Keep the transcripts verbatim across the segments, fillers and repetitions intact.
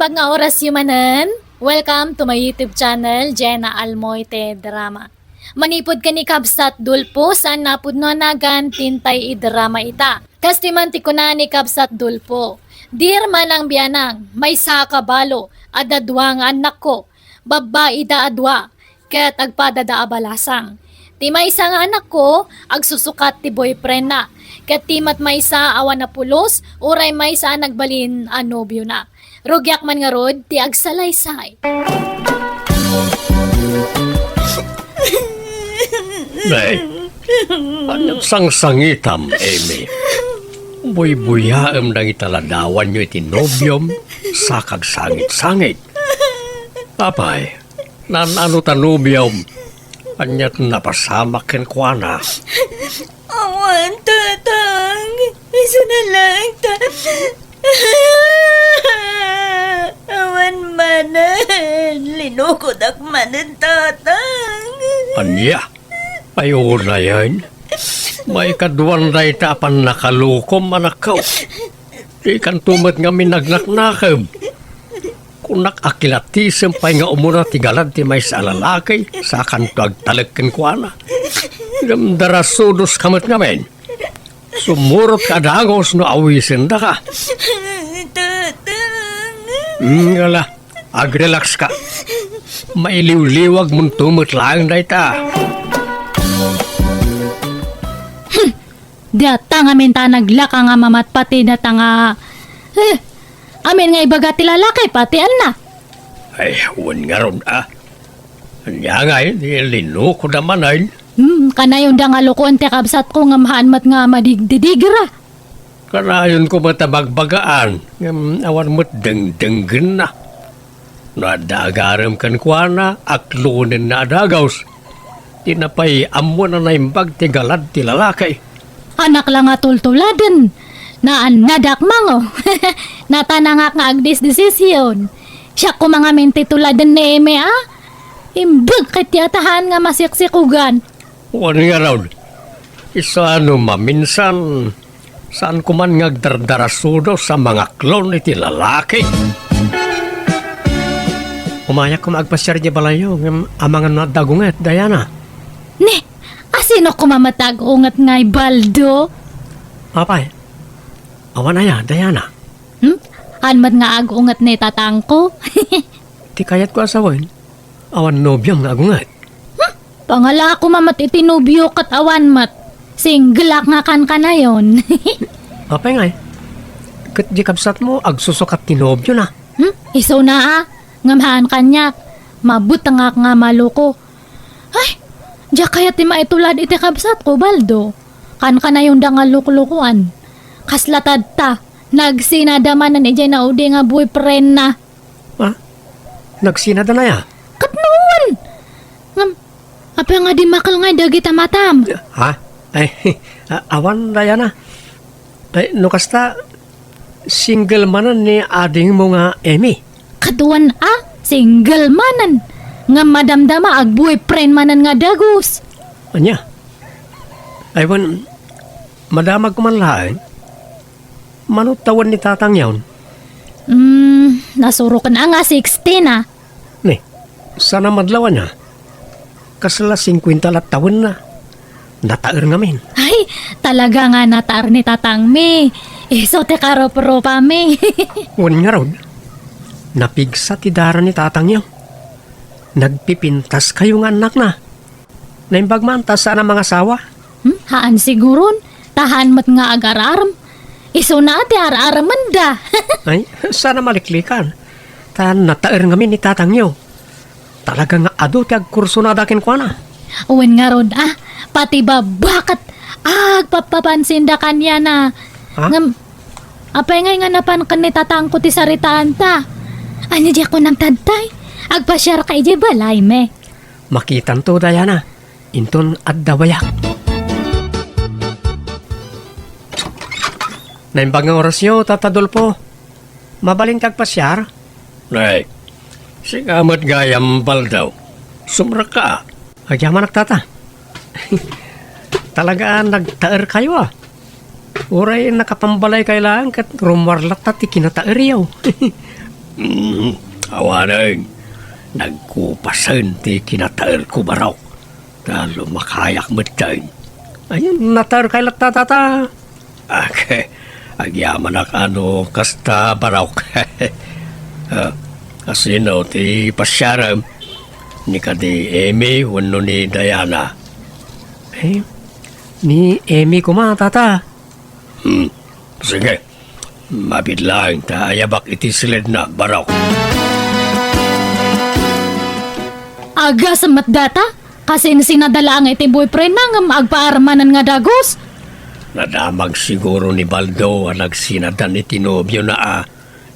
Maipag nga orasyo manen. Welcome to my YouTube channel, Jenna Almoite Drama. Manipud ken ni Kabsat Dulpo, saan nga pudno a nagan ti intay idrama ita. Kas ti man ti kuna ni Kabsat Dulpo, "Dear Manang Bianang, maysa a kabalo, adda dua nga annakko, babbai da a dua, ket agpada da a balasang. Ti maysa nga anakko, agsusukat ti boyfriendna, ket ti met maysa awan a pulos, uray maysa a nagbalin a nobiona. Rugiak man ngarud ti agsalaysay." Nay, ania ti sangsangitam, Amy? Buybuyaem dagiti ladawanyo iti nobiom, sa kagsangit-sangit. Apay, naan-ano ta nobiom? Ania ti napasamak kenkuana? Awan, Tatang. Isu na lang ta. Awan manen. Linukodak manen, Tatang. Ania? Ay, unayen. Maikaduan dayta a pannakalukom, anakko. Dikanto met ngamin nagnaknakeb. Kunak a kilatisem pay nga umuna ti galad ti maysa a lalaki, sakanto agtalek kenkuana. Ngem darasudoska met ngamin. Sumurotka a dagus no awisendaka. Tatang. Hmm, ala, agrelaxka. Mailiwliwagmonto met laeng dayta. Hmm, data ngamin ta naglaka nga mamatpati data nga, eh, amin nga ibaga ti lalaki, pati anna. Ay, wen ngarud, ah. Ania ngay, linukoda manen? Hmm, kanayonda nga lukoen ti kabsatko ngem haan met nga madigdidigra. Kanayonko met a bagbagaan, ngem awan met dengdenggenna. No adda agarem kenkuana, aklonenna a dagus. Dina pay ammo a naimbag ti galad ti lalaki. Anak la nga tultuladen. Naannadak mango. Natanangak nga agdesdesision. Siak koma ngamin ti tuladen ni Eme, a? Imbag ket ti atahan nga masiksikugan. Wen ngarud, isu a no maminsan, saan koman nga agdardarasudos a mangaklon iti lalaki. Umayak koma agpasiar idiay balayyo, ngem amangan no adda agunget, Diana. Ne, asino koma met ag-unget ngay, Baldo? Apay, awan aya, Diana? Hmm? Haan met nga ag-unget ni tatangko? Ti kayatko a sawen, awan nobiom nga agunget. Hmm? Pangalaak koma met iti nobio ket awan met. Singleak nga kankanayon. Apay ngay? Ket di kabsatmo, agsusukat ti nobiona. Hmm? Isuna a, ngem haan kaniak, mabutengak nga maluko. Ay, diak kayat ti maitulad iti kabsatko, Baldo. Kankanayonda nga luklukoan. Kasla tatta, nagsinada manen idiay naudi nga boyfriendna. Ah? Nagsinada na ya? Ket no wen! Ngem, apay nga dimmakel ngay dagita matam? Ha? Ay, a-, awan, Diana. Ay, no kasta, single manen ni adingmo nga Emmy. Ket wen a, single manen. Ngem madamdama, ag-boyfriend manen nga dagus. Ania? Ay, wen, madamag ko man laeng. Mano tawen ni tatangyon? Hmm, nasuroken a nga sixteen a. Ni, saan a madlaw ania? Kasla singkuenta la tawenna. Nataer ngamin. Ay, talaga nga nataer ni tatangmi. Isu ti karuprupami. Wen ngarud, napigsa ti dara ni tatangyo. Nagpipintaskayo nga annakna. Naimbag man ta saan a mangasawa? Hmm? Haan siguron. Ta haan met nga agar-arem. Isuna ti ar-aremenda. Ay, saan a maliklikan. Ta nataer ngamin ni tatangyo. Talaga nga adu ti agkursunada kenkuana. Wen ngarud, ah, pati babba ket agpappapansinda kaniana. Ha? Ngem, apay ngay nga napan ken ni tatangko ti saritaanta? Ania diak kunam tattay? Agpasiarka idiay balaymi. Makitanto, Diana. Inton adda bayak. Naimbag nga orasyo, Tata Dolfo. Mabalinka agpasiar? Nay, sika met gayam, Baldo. Sumrekka. Agyamanak, Tata. Talaga, nagtaerkayo, a. Uray nakapambalaykayo laeng ket rummuar latta ti kinataeryo. Hmm, awanen, nagkupasen ti kinataerko, Barok. Ta lumakayak metten. Ay, nataerkay latta, Tata. Ag-, agyamanak a no kasta, Barok. Ah, asino ti pasiarem? Ni kadi Amy wenno ni Diana? Eh, ni Amy koma, Tata. Hmm, sige. Mabiit laeng ta ayabak iti siledna, Barok. Agasem met dayta? Kasinsinada laeng iti boyfriendna ngem agpaarmanen nga dagus? Nadamag siguro ni Baldo a nagsinadan iti nobiona a,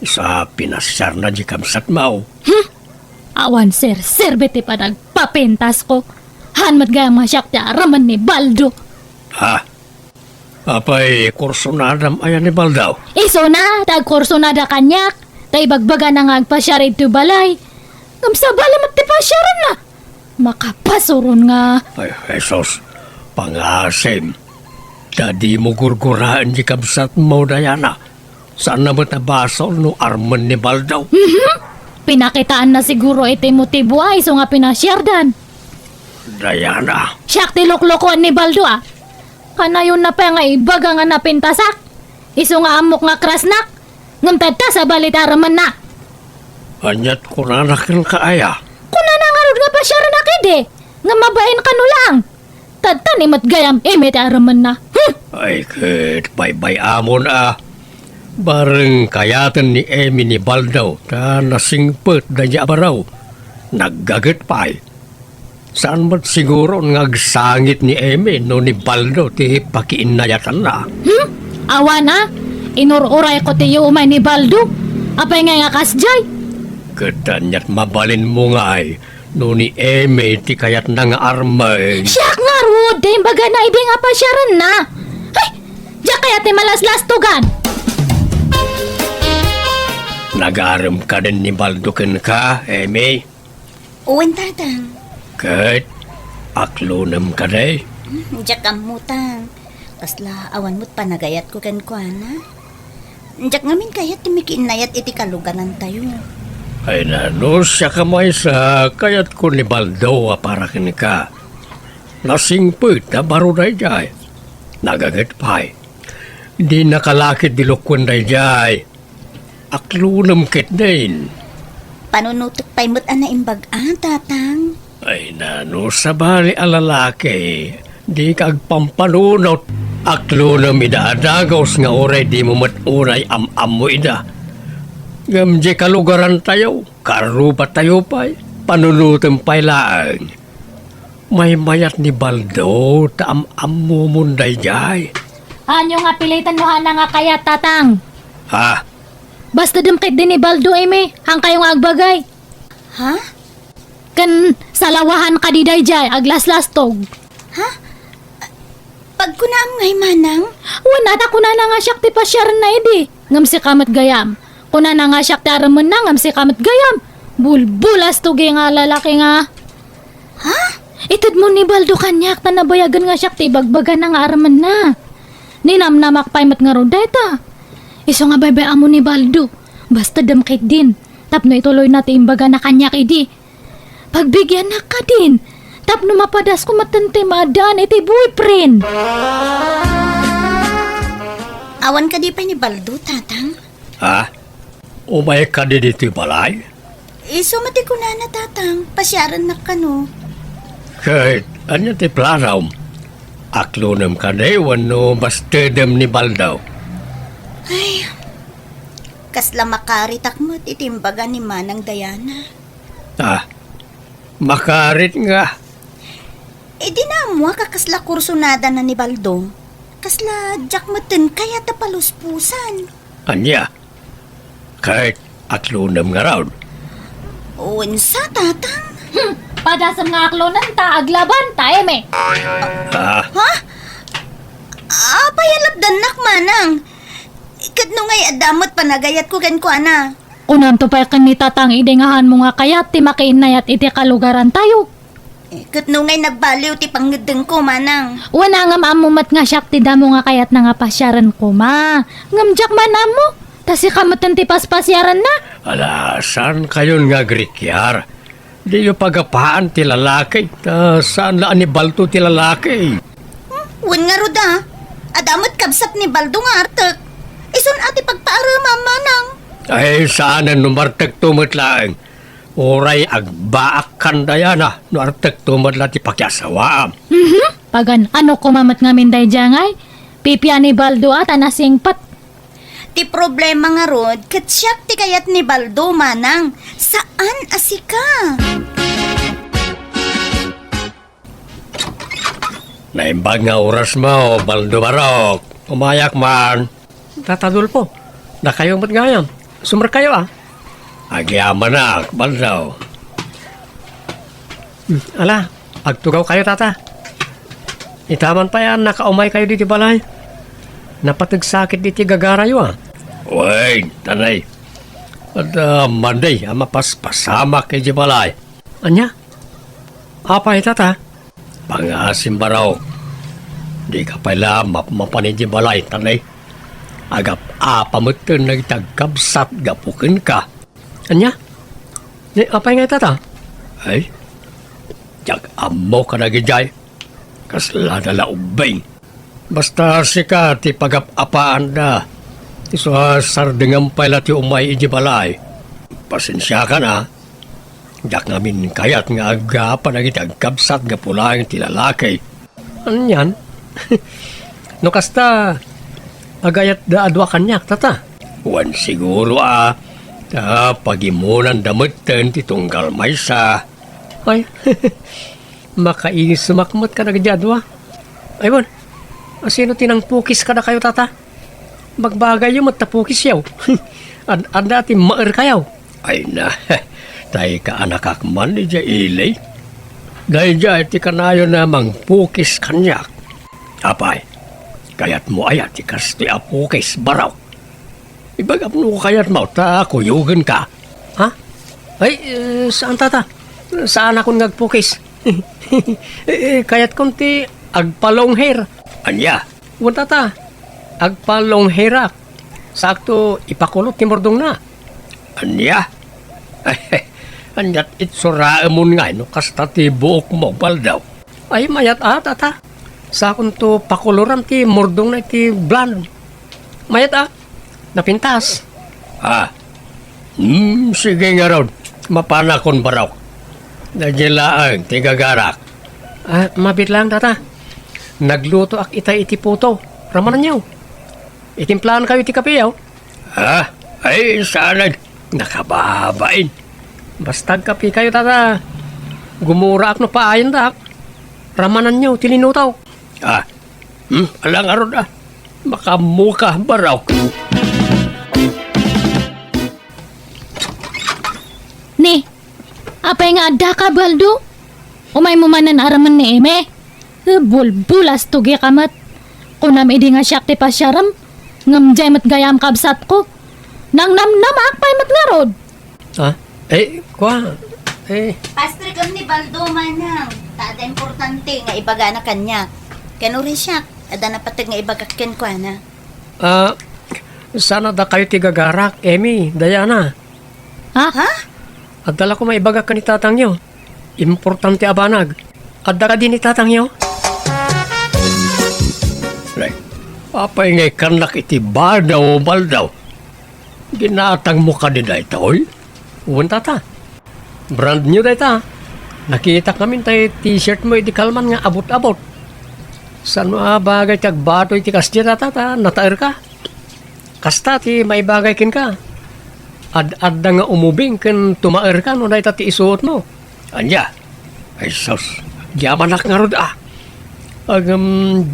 sa pinasiarna di kabsatmo. Hmm? Awan serserbi ti panagpapintasko. Haan met gayam nga siak ti aremen ni Baldo. Ha? Apay, kursunadam aya ni Baldo? Isuna, ta agkursunada kaniak, ta ibagbagana nga agpasiar iti balay. Ngem sabali met ti pasiarenna. Makapasuron nga. Ay, Jesus, pangasim. Ta dimo gurguraen ti kabsatmo, Diana. Saanna met a basol no aremen ni Baldo? Mhm. Pinakitaanna siguro iti motibo a isu nga pinasiardan. Diana. Siak ti loklokoen ni Baldo, a. Kanayonna pay nga ibaga nga napintasak. Isu nga ammok nga krasnak. Ngem tatta, sabali ti aremenna. Aniat kunana kenka aya? Kunana ngarud nga pasiarennak idi. Ngem mabain kano laeng. Tatta ni met gayam, Amy ti aremenna. Hmm! Ay, ket baybay-amon a. Bareng kayaten ni Amy ni Baldo ta nasingpet daydiay a baro. Naggaget pay. Saan met siguro nga agsangit ni Amy no ni Baldo ti pakiinnayatanna? Hmm? Awan a? Inur-urayko ti umay ni Baldo. Apay ngay nga kasdiay? Ket aniat mabalinmo ngay no ni Amy ti kayatna nga armen? Siak ngarud ti imbagana idi nga pasiarenna. Ay, diak kayat ti malaslastogan. Nagarem kadin ni Baldo kenka, Amy? Wen, Tatang. Ket aklonem kadi? Hmm, diak ammo, Tang. Kasla awan met panagayatko kenkuana. Diak ngamin kayat ti makiinnayat iti kalugarantayo. Ay na, no siak a maysa, kayatko ni Baldo a para kenka. Nasingpet a baro daydiay. Nagaget pay. Di nakalakit di lukuen daydiay. Aklonem ketdin. Panunotek pay met a naimbag-a, Tatang. Ay na, no sabali a lalaki, dika agpampanunot. Aklonem ida a dagus nga uray dimo met unay am-ammo ida. Ngem di kalugarantayo, karrubatayo pay, panunotem pay laeng. Maymayat ni Baldo ta am-ammomon daydiay. Haanyo nga piliten no haanna nga kayat, Tatang. Ha? Bastedem ketdi ni Baldo, Amy. Haankayo nga agbagay. Ha? Ken salawahan kadi daydiay, aglaslastog. Ha? Pagkunaam ngay, Manang? Wen a, ta kunana nga siak ti pasiarenna idi. Ngem sika met gayam. Kunana nga siak ti aremenna, ngem sika met gayam. Bulbulastogi nga lalaki nga. Ha? Itedmo ni Baldo kaniak ta nabayagen nga siak ti ibagbagana nga aremenna. Ninamnamak pay met ngarud dayta. Isu nga baybay-ammo ni Baldo. Bastedem ketdin. Tapno ituloyna ti imbagana kaniak idi. Pagbigiannak kadin, tapno mapadasko metten ti maaddaan iti boyfriend. Awan kadi pay ni Baldo, Tatang? Ha? Umay kadi ditoy balay? Isu met ti kunana, Tatang, pasiarennak kano. Ket ania ti planom? Aklonem kadi wenno bastedem ni Baldo? Ay, kasla makaritak met iti imbaga ni Manang Diana. Ah, makarit nga. Idi naammoak a kasla kursunadana ni Baldo, kasla diak metten kayat a paluspusan. Ania? Ket aklonem ngarud? Wen sa, Tatang. Hmm, padasem nga aklonen ta aglaban ta, Eme. Ah. Ha? Apay a lapdannak, Manang? Ket no ngay adda met panagayatko kenkuana? Kunamto pay ken ni Tatang idi nga haanmo nga kayat ti makiinnayat iti kalugarantayo. Eh, ket no ngay nagbaliw ti pangngeddengko, Manang? Wen a, ngem ammo met nga siak ti damo nga kayatna nga pasiaren koma. Ngem diak man ammo. Ta sika metten ti paspasiaranna? Ala, saan kayon nga agrikiar? Diyo pagapaan ti lalaki, ta saan la a ni Baldo ti lalaki. Hmm, wen ngarud a. Adda met kabsat ni Baldo nga artek. Isun a ti pagpaaremam, manang. Ay, saanen no martekto met laeng. Uray agbaakkan dayana no artekto met la ti pakiasawaam. Mhm. Pagan-ano koma met ngamin daydiay ngay? Pipia ni Baldo a ta nasingpet. Ti problema ngarud, ket siak ti kayat ni Baldo, manang. Saan a sika. Naimbag nga orasmo, Baldo Barok. Umayak man. Tata Adolfo, dakayo met gayam. Sumerkayo a. Agyamanak, Baldo. Hmm, ala, agtugawkayo, Tata. Itaman pay a nakaumaykayo ditoy balay. Napateg sakit ditoy gagarayo a. Wen, tanay. Adda madi a mapaspasamak idiay balay. Ania? Apay, Tata? Pangasim, Barok. Dika pay la mapmapan idiay balay, tanay. Agap-apa metten dagiti agkabsat gapu kenka. Ania? Ni, apay ngay, Tata? Ay, diak ammo kadagidiay. Kasla da la ubbing. Basta sika ti pagap-apaanda. Isu a sardengam pay la ti umay idiay balay. Pasensiakan a. Diak ngamin kayat nga aggapan dagiti agkabsat gapu laeng ti lalaki. Anian? No kasta, agayatda a dua kaniak, Tata. Wen siguro a, ta pagimonanda metten ti tunggal maysa. Ay, makaisumak met kadagidi a dua. Ay, wen, asino ti nangpukis kadakayo, Tata? Bagbagayyo met ta pukisyo. Ad-, adda ti maerkayo. Ay na, tay kaanakak man idiay ili. Daydiay ti kanayon a mangpukis kaniak. Apay, kayatmo aya ti kastoy a pukis, Barok? Ibagam no kayatmo ta kuyogenka. Ha? Ay, eh, saan, Tata? Saanakon nga agpukis. Eh, eh, kayatkon ti agpa-long hair. Ania? Wen, Tata, agpa-long hairak. Saakto ipakulot ti murdongna. Ania? Aniat itsuraemon ngay no kasta ti buokmo, Baldo? Ay, mayat a, Tata. Saakonto pakuloram ti murdongna iti blonde. Mayat a. Napintas. Ah. Hmm, sige ngarud. Mapanakon, Barok. Daydiay laeng ti gagarak. Ah, mabiit laeng, Tata. Naglutoak itay iti puto. Ramananyo. Itimplaan kayo iti kape, yaw? Ah, ay, saan? Nakababain. Basta agkape kayo, Tata. Gumuraak no paayandak. Ramananyo ti linuto. Ah, hmm, ala ngarud, ah. Makaammoka, Barok. Ni, apay nga addaka, Baldo? Umaymo manen a remen ni Eme? Eh, bulbulas, tugika met. Kunam idi nga siak ti pasiarem, ngem diay met gayam kabsatko. Nangnamnamaak pay met ngarud. Ah, eh, kua, eh. Pastrekam ni Baldo, manang. Ta adda importante nga ibagana kaniak. Ken uray siak, adda napateg nga ibagak kenkuana. Ah, saan a dakayo ti gagarak, Eme, Diana? Ha? Ha? Adda la koma ibagak ken ni tatangyo. Importante a banag. Adda kadi ni tatangyo? Nay, apay nga ikkannak iti bado, Baldo? Ginatangmo kadi daytoy? Wen, Tata. Brand new dayta. Nakitak ngamin tay t-shirt mo idi kalman nga abot-abot. Saan a bagay ti agbatoy ti kasdiay, Tata, ta nataerka? Kasta ti maibagay kenka. Ad-adda nga umubing ken tumaerka no dayta ti isuotmo. Ania? Ay sus, agyamanak ngarud a. Ngem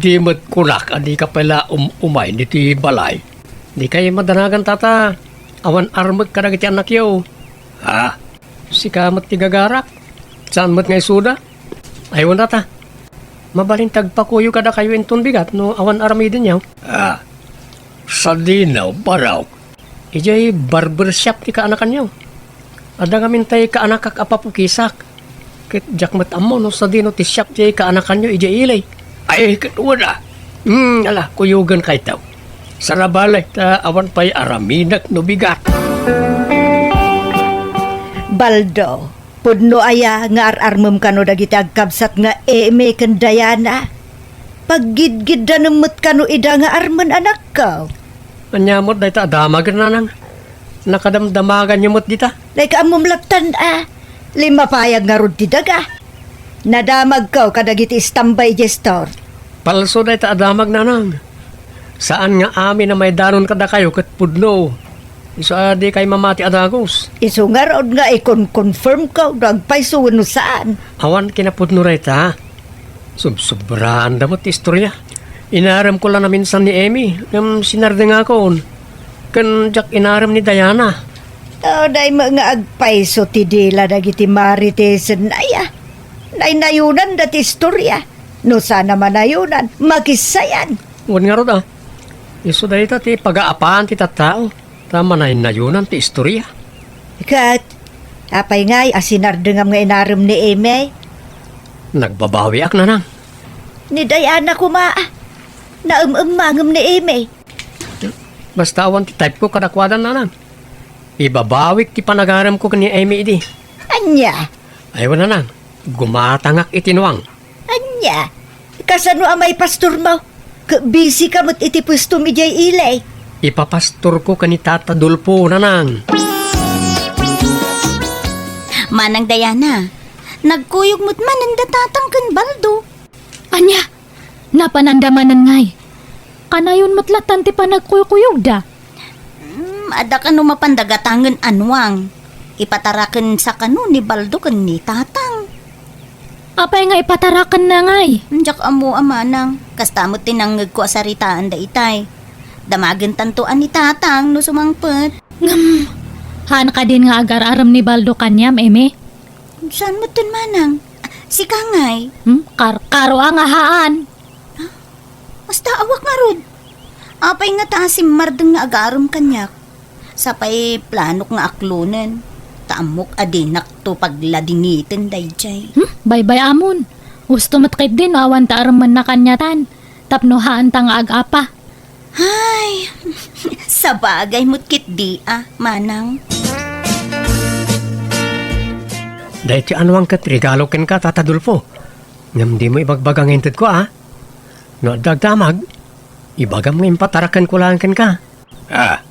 di met kunak a dika pay la um-, umay ditoy balay. Dikay madanagan, Tata. Awan armek kadagiti annakyo. Ha? Sika met ti gagarak. Saan met nga isuda? Ay, wen, Tata. Mabalin ti agpakuyo kadakayo inton bigat no awan aramidenyo. Ah, sadino, Barok? Idiay barber shop ti kaanakanyo. Adda ngamin tay kaanakak a papukisak. Ket diak met ammo no sadino ti shop ti kaanakanyo idiay ili. Ay, ket wen a. Hmm, ala, kuyogenkayto. Sarabalek ta awan pay araminek no bigat. Baldo, pudno aya nga ar-armem kano dagiti agkabsat nga Eme ken Diana? Paggidgiddanem met kano ida nga armen, anakko. Ania met dayta a damagen, nanang? Nakadamdamaganyo met dita? Dayka ammom lattan a, limmapayag ngarud ti daga. Nadamagko kadagiti istambay idiay store. Palso dayta a damag, nanang. Saan nga amin a maidanon kadakayo ket pudno. Isu a dikay mamati a dagus. Isu ngarud nga ikon-confirmko no agpayso wenno saan. Awan kinapudno dayta. Subsobraanda met ti istoria. Inaremko la naminsan ni Eme, ngem sinardengakon. Ken diak inarem ni Diana. Uray met nga agpayso ti dila dagiti Maritesenna aya. Naynayonanda ti istoria. No saan a manayonan, makissayan. Wen ngarud a. Isu dayta ti pagaapaan ti tattao. Ta manaynayonan ti istoria. Ket, apay ngay a sinardengam nga inarem ni Eme? Nagbabawiak, nanang. Ni Diana koma, a, naem-emmangem ni Eme. Basta awan ti type ko kadakuada, nanang. Ibabawik ti panagaremko ken ni Eme idi. Ania? Ay, wen, nanang. Gumatangak iti nuang. Ania? Kasano a maipastormo? Ket busy ka met iti puestom idiay ili. Ipapastorko ken ni Tata Dolfo, nanang. Manang Diana, nagkuyog met manen da Tatang ken Baldo. Ania? Napananda manen ngay? Kanayon met lattan ti panagkuykuyogda. Hmm, adda kano mapanda gatangen a nuang. Ipatarakensa kano ni Baldo ken ni Tatang. Apay nga ipatarakenna ngay? Diak ammo a manang. Kasta met ti nangngegko a saritaan daytay. Damagentanto a ni Tatang no sumangpet. Ngem, haan kadin nga agar-arem ni Baldo kaniam, Eme? Saan metten, manang? Sika ngay? Hmm? Karkaro a nga haan. Basta awak ngarud. Apay nga ta simmardeng nga agarem kaniak? Sapay planok nga aklonen. Ta ammok a dinakto pagladingiten daydiay. Hmm? Baybay-amon. Usto met ketdi no awan ta aremenna kaniatan. Tapno haanta nga ag-apa. Ay, sabagay met ketdi a, manang. Daytoy a nuang ket regalo kenka, Tata Dolfo. Ngem dimo ibagbaga nga intedko, a? No adda agdamag, ibagam nga impatarakenko laeng kenka. Ah,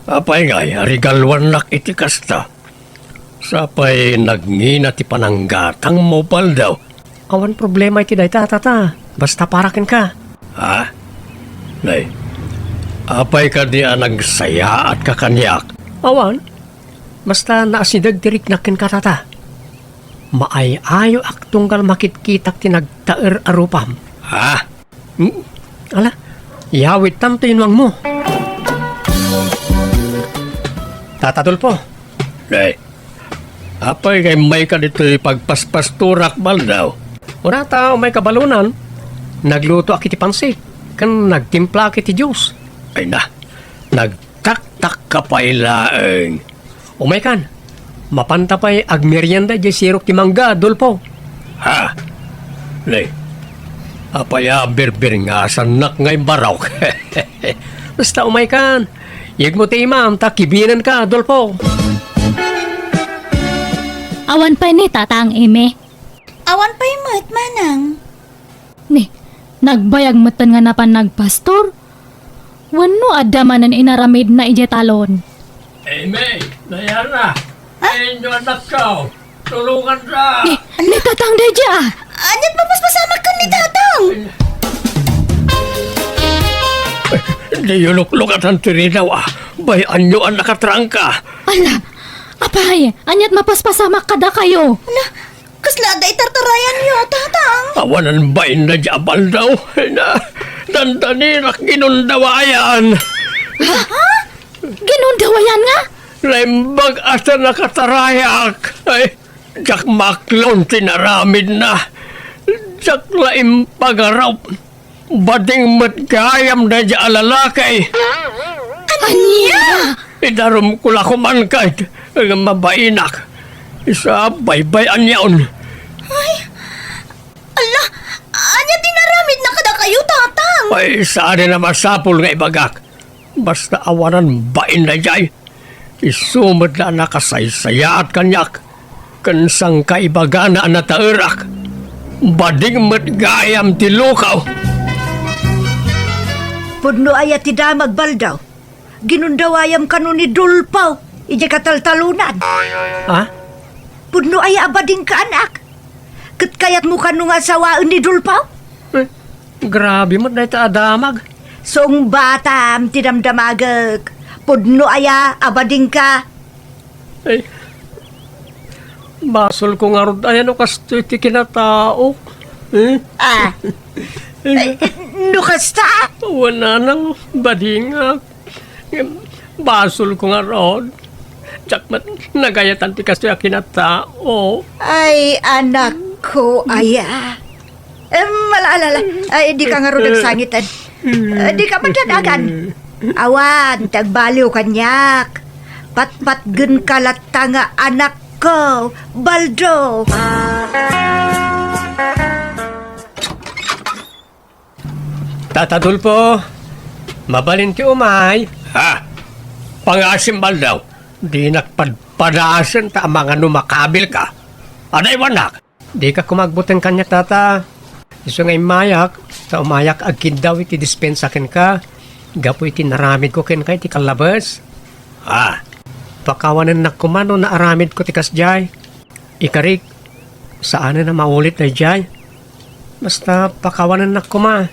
apay ngay a regaluannak iti kasta? Sapay nagngina ti pananggatangmo, Baldo. Awan problema iti dayta, Tata. Basta para kenka. Ha? Nay, apay kadi a nagsayaatka kaniak? Awan. Basta naasideg ti riknak kenka, Tata. Maay-ayoak tunggal makitkitak ti nagtaer a rupam. Ha? Hmm? Ala, iyawidtam ti inuangmo. Tata Dolfo. Nay, apay nga immayka ditoy pagpaspastorak, Baldo? Unata, umayka balonan. Naglutoak iti pansit, ken nagtimplaak iti juice. Ay na, nagtaktakka pay laeng. Umaykan, mapanta pay agmerienda idiay sirok ti mangga, Dolfo. Ha? Nay, apay a birbirngasannak nga imbarok? Basta umaykan, yegmo ti imam ta kibinenka, Dolfo. Awan pay ni Tatang Eme. Awan pay met, manang. Ni, nagbayag metten nga napan nagpastor? Wenno adda manen inaramidna idiay talon? Eme, Diana, ay inyo annakko. Tulonganka. Ni, ni Tatang daydiay, a. Ania't mapaspasamak ken ni Tatang? Diyo luklukatan ti ridaw, a. Bay-anyo a nakatrangka. Ala, apay, ania't mapaspasamak kadakayo? Ala, kasla adda itartarayanyo, Tatang? Awanan bain daydiay a Baldo. Na, dandanirak ginundawayan. Ha? Ha? Ginundawayan nga? Naimbag a ta nakatarayak. Ay, diak maklon ti naramidna. Diak la impagarup. Bading met gayam daydiay a lalaki. Ania? Idarumko la koman ket nga mabainak. Isu a baybay-anyon. Ay, ala, ania ti naramidna kadakayo, Tatang? Ay, saan a masapul nga ibagak. Basta awanan bain daydiay. Isu met la a nakasaysayaat kaniak, ken sangkaibagana a nataerak. Bading met gayam ti lukaw. Pudno aya ti damag, Baldo? Ginundawayam kano ni Dolpo idiay kataltalonan. Ha? Pudno aya a badingka, anak? Ket kayatmo kano nga asawaen ni Dolpo? Eh, grabe met dayta a damag. Sungbatam ti damdamagek. Pudno aya a badingka? Ay, basolko ngarud aya no kastoy ti kinataok. Eh? Ah. Ay, no kasta? Wen, nanang, badingak. Basolko ngarud. Diak met nagayatan ti kastoy a kinataok. Ay, anakko aya. Em, ala, ala, ala. Ay, dika ngarud agsangiten. Eh, dika madadagan. Awan ti agbaliw kaniak. Patpatgenka latta nga anakko, Baldo. Tata Dolpo, mabalin ti umay. Ha? Pangasim, Baldo. Dinak padpadasen ta amangan no makabilka. Adaywanak. Dika koma agbuteng kaniak, Tata. Isu nga immayak, ta umayak agkiddaw iti dispensa kenka, gapu iti naramidko kenka iti kallabes. Ah. Pakawanennak koma no naaramidko ti kasdiay. Ikarik, saanen a maulit daydiay. Basta pakawanennak koma.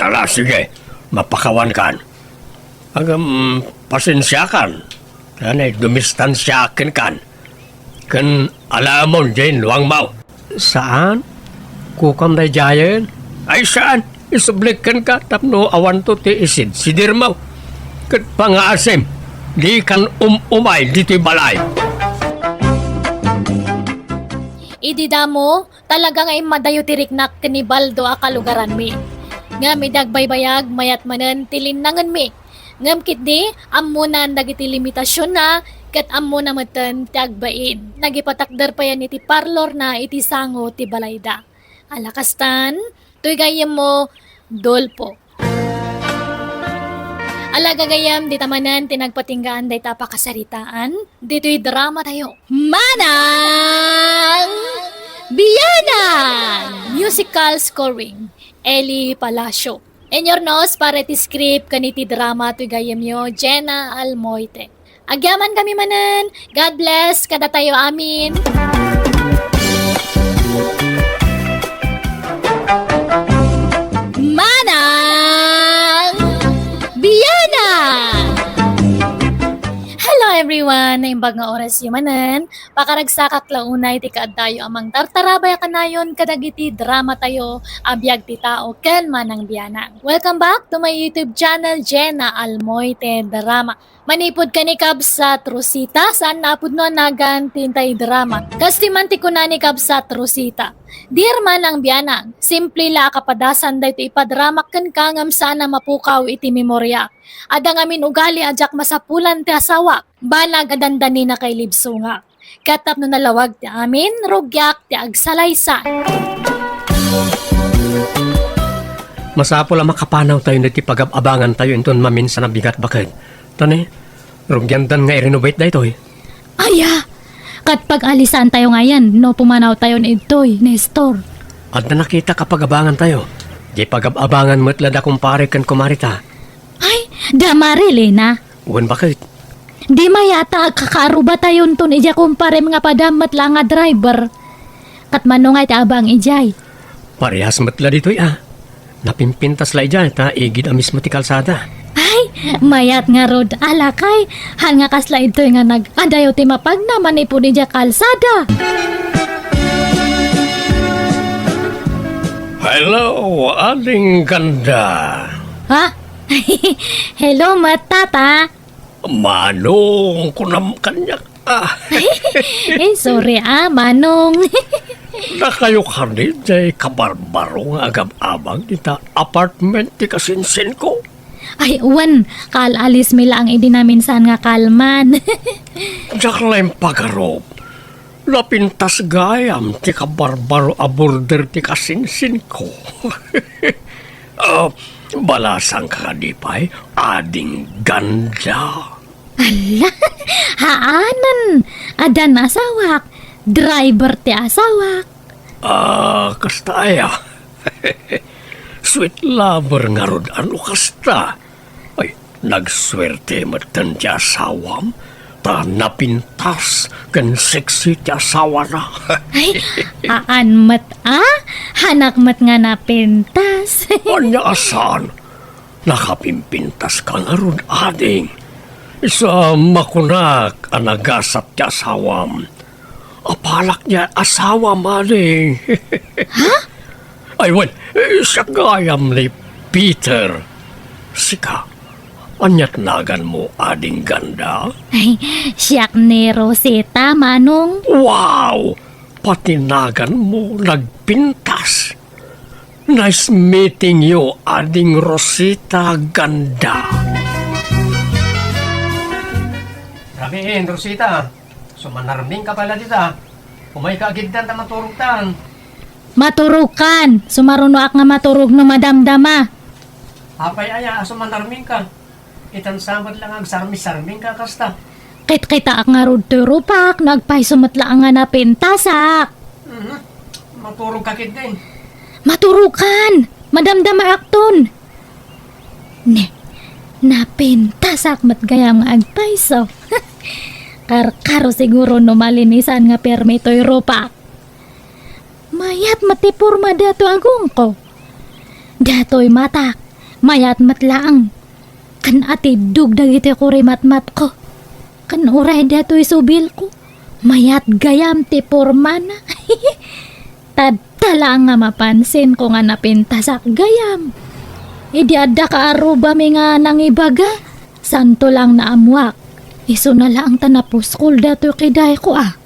Ala, sige, mapakawankan. Ngem, pasensiakan. Ania, dumistansiaak kenkan. Ken alamon diay luangmo. Saan? Kukam daydiayen? Ay, saan? Isublik kenka tapno awanto ti isidsidirmo. Ket pangaasim, dikan um-umay ditoy balay. Idi damo, talaga nga immadayo ti riknak ken ni Baldo a kalugaranmi. Ngem idi agbaybayag, mayat manen ti linnangenmi. Ngem ketdi, ammonan dagiti limitasionna, ket ammona metten ti agbain. Nagipatakder payen iti parlorna iti sango ti balayda. Ala kastan, toy gayyemmo, Dolpo. Ala gagayyem, dita manen ti nagpatinggaan dayta a pakasaritaan ditoy dramatayo. Manang Bianang! Musical scoring, Eli Palacio. Inyurnos para iti script ken iti drama toy gayyemyo, Jenna Almoite. Agyamankami manen. God bless kadatayo amin. Manang Bianang! Hello everyone! Naimbag nga orasyo manen. Pakaragsakak la unay ti kaaddayo a mangtartarabay a kanayon kadagiti dramatayo a biag ti tao ken Manang Bianang. Welcome back to my YouTube channel, Jenna Almoite Drama. Manipud ken ni Kabsat Rosita, saan a pudno a nagan ti intay drama. Kastoy man ti kuna ni Kabsat Rosita, "Dear Manang Bianang, simple la a kapadasan daytoy ipadramak kenka ngem saan a mapukaw iti memoriak. Adda ngamin ugali a diak masapulan ti asawak. Banag a dandani nakailibsongak. Ket tapno nalawag ti amin, rugiak ti agsalaysay." Masapul a makapanawtayo iti pagab-abangantayo inton maminsan a bigat, baket. Ta ne, rugiandan nga i-renovate daytoy. Aya! Ket pag-alisantayo ngayen no pumanawtayon idtoy, Nestor. Adda nakitak a pag-abangantayo. Di pagab-abangan met la da kumpare ken kumarita. Ay, da Marilena. Wen, baket? Di mayat a agkakaarubatayonton idiay kumparem nga padam met la nga driver. Ket mano nga iti abang idiay? Parehas met la ditoy a. Napimpintas la idiay ta igid a mismo ti kalsada. Ay, mayat ngarud a lakay. Haan nga kasla idtoy nga nag-adayo ti mapagna manipud idiay kalsada. Hello, Aling Ganda. Ha? Hello, met, Tata. Manong, kunam kaniak, ah. Eh, sorry, ah, Manong. Dakayo kadi jay kabarbaro nga agab-abang ita apartment ti kasinsinko? Ay, wen, kaal-alismi laeng idi naminsan nga kalman. Diak la impagarup. Napintas gayam ti kabarbaro a border ti kasinsinko. Ah, Balasangka kadi pay, Ading Ganda? Ala, haanen. Addan asawak. Driver ti asawak. Ah, kasta aya. Sweet lover ngarud a no kasta. Ay, nagsuerte metten ti asawam, ta napintas ken sexy ti asawana. Ay, aan met a? Hanak met nga napintas. Ania a saan? Nakapimpintaska ngarud, ading. Isu a makunak a nagasat ti asawam. Apalak diay asawam, ading. Ha? Ay, wen, eh, siak gayam ni Peter. Sika, aniat naganmo, Ading Ganda? Ay, siak ni Rosita, Manong. Wow! Pati naganmo nagpintas. Nice meeting you, Ading Rosita Ganda. Rabiin, Rosita. Sumanarmingka pala dita. Umayka agiddan ta maturogtan. Maturogkan. Sumarunoak nga maturog no madamdama. Apay aya a sumanarmingka? Itan sa met la nga agsarmi-sarmingka kasta. Kitkitaak ngarud toy rupak no agpayso met la nga napintasak. Mhm. Maturogka ketdin. Maturogkan. Madamdamaakton. Ne, napintasak met gayam nga agpayso. Karkaro siguro no malinisan nga permi toy rupak. Mayat met ti porma datoy agongko. Datoy matak, mayat met laeng. Ken atiddog dagiti kurimatmatko. Ken uray datoy subilko, mayat gayam ti pormana. Tadta laeng nga mapansinko nga napintasak gayam. Idi adda kaarrubami nga nangibaga, santo laeng naammoak. Isuna laeng ta napuskol datoy kidayko a.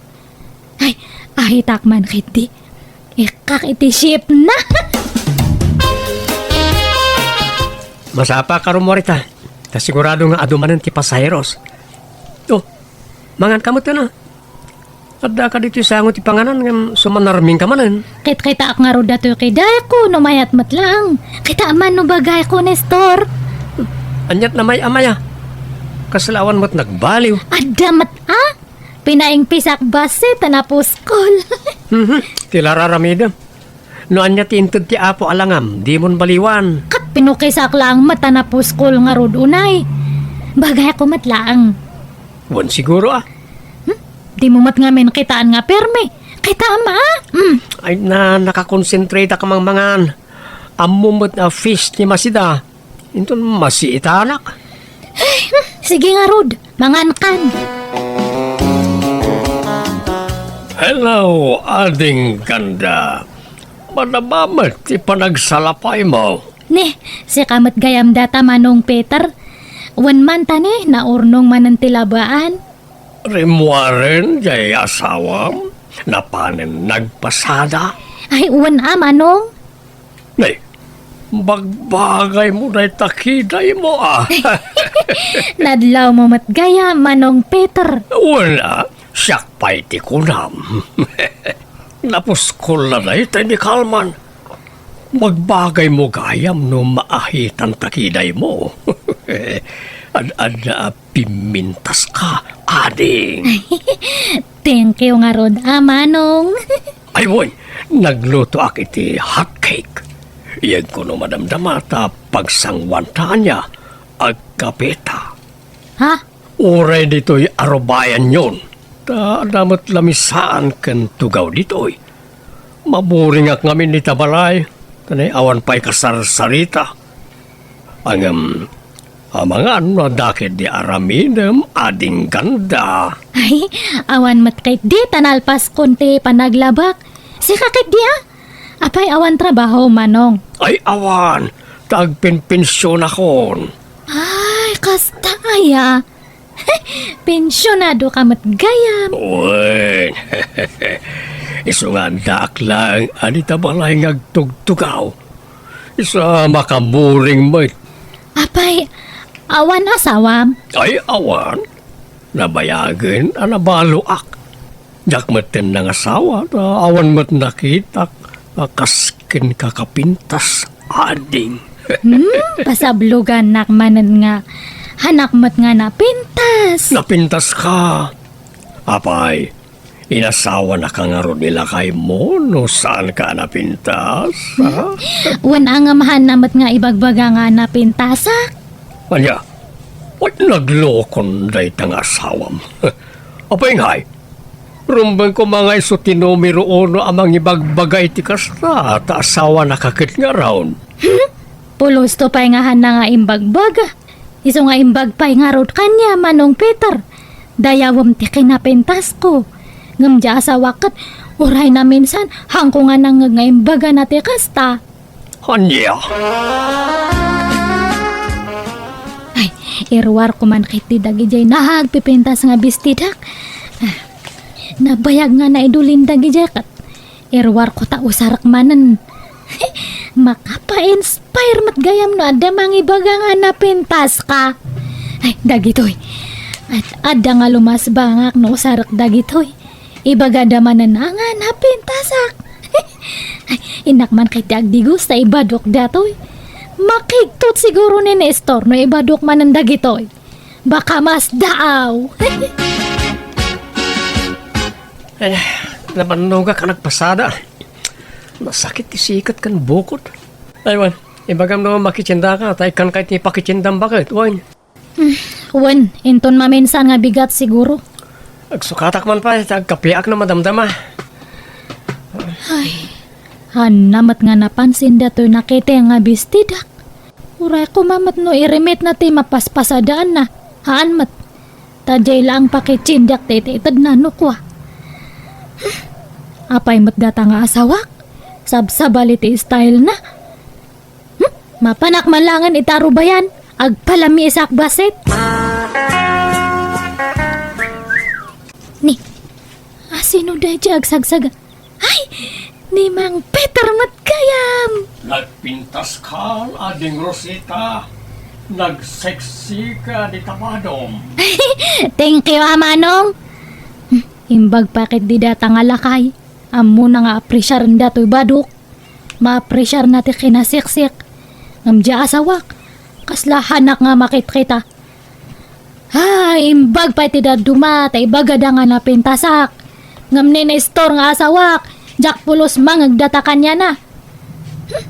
Ay, ahitak man ketdi. Ikkak iti shipna. Masapa ka rumorita. Ta sigurado nga adu manen ti pasaheros. Oh, mangan ka met, a. Adda ka ditoy sango ti panganan ngem sumanarmingka manen. Kitkitaak ngarud datoy kidayko no mayat met laeng. Kita man no bagayko, Nestor. Aniat na may amaya. Kasla awan met nagbaliw. Adda met a? Pinaingpisak bassit ta napuskol. Mhm, ti la raramidem. No ania ti inted ti Apo a langam, dimon baliwan. Ket pinukisak laeng met ta napuskol ngarud unay. Bagayko met laeng. Wen siguro a. Hmm? Dimo met ngamin kitaan nga permi. Kitaem a? Hmm. Ay na, nakakonsentrate ka mangmangan. Ammo met a fish ti masida. Inton masiitanak. Ay, hmm, sige ngarud, mangankan. Hello, Ading Ganda. Madama met ti panagsalapaymo. Ni, sika met gayam data, Manong Peter. Wen man ta ni, naurnong manen ti labaan. Rimmuaren jay asawam? Napanen nagpasada? Ay, wen a, Manong. Nay, bagbagaymo dayta kidaymo a. Nadlawmo met gayam, Manong Peter. Wen a, siak pay ti kunam. Napuskol la dayta ni Kalman. Bagbagaymo gayam no maahitan ta kidaymo. Ad-adda a pimmintaska, ading. Thank you ngarud a, Manong. Ay, wen, naglutoak iti hot cake. Iyegko no madamdama ta pagsanguanta ania, agkapeta. Ha? Uray ditoy arubayanyon. Ta adda met lamisaan ken tugaw ditoy. Maburingak ngamin ita balay, ta nay awan pay kasarsarita. Ngem, amangan no adda ketdi aramidem, Ading Ganda. Ay, awan met ketdi ta nalpaskon ti panaglabak. Sika ketdi a? Apay awan trabaho, Manong? Ay, awan. Ta agpenpensionakon. Ay, kasta aya. Pensionado ka met gayam. Wen. Isu nga addaak laeng a dita balay nga agtugtugaw. Isu a makaburing met. Apay, awan asawam? Ay, awan. Nabayagen a nabaloak. Diak metten nangasawa, ta awan met nakitak a kas kenka kapintas, ading. Hmm, pasablogannak manen nga hanak met nga napintas. Napintaska. Apay, inasawanaka ngarud ni lakaymo no saanka a napintas, ha? Wen, ngem haanna met nga ibagbaga nga napintasak. Ania? Ay, naglokon dayta nga asawam. Apay ngay, rumbeng koma nga isu ti numero uno a mangibagbaga iti kasta, ta asawanaka ket ngarud. Hmm? Pulosto pay nga haanna nga imbagbaga. Isu nga imbag pay ngarud kaniak, Manong Peter. Dayawem ti kinapintasko. Ngem diay asawak ket uray naminsan, haanko nga nangngeg nga imbagana ti kasta. Ania? Ay, iruarko man ketdi dagidiay nagpipintas nga bestidak. Ah, nabayag nga naidulin dagidiay ket iruarko ta usarek manen. Makapainspire met gayam no adda mangibaga nga napintaska. Ay, dagitoy. At adda nga lumasbangak no usarek dagitoy. Ibagada manen a nga napintasak. Ay, innak man ketdi agdigos ta ibadok datoy. Makigtot siguro ni Nestor no ibadok manen dagitoy. Baka masdaaw. Ay, nabannogak a nagpasada. Nasakit ti siket ken bukod. Ay, wen, ibagam no makitiendaka, ta ikkanka iti pakitiendam baket, wen. Hmm, wen, inton maminsan nga bigat siguro. Agsukatak man pay, ta agkapeak no madamdama. Ay, haanna met nga napansin datoy nakita nga bestidak. Uray koma met no irimitna ti mapaspasadaanna. Haan met. Ta diay laeng pakitiendak ti itedna no kua. Hmm, apay met data nga asawak? Sabsabali ti stylena. Hmm, mapanak man laengen ita rubayan, agpalamisak bassit. Ni, asino daydiay agsagsaga? Ay, ni Mang Peter met gayam. Nagpintaska, Ading Rosita. Nagseksika dita badom. Thank you, a manong. Hmm, imbag pay ketdi data nga lakay. Ammona nga apresiaren datoy badok. Maapresiarna ti kinaseksek. Ngem diay asawak, kasla hanak nga makitkita. Ha, imbag pay ti dadduma, ta ibagada nga napintasak. Ngem ni Nestor nga asawak, diak pulos mangngeg data kaniana. Hmm.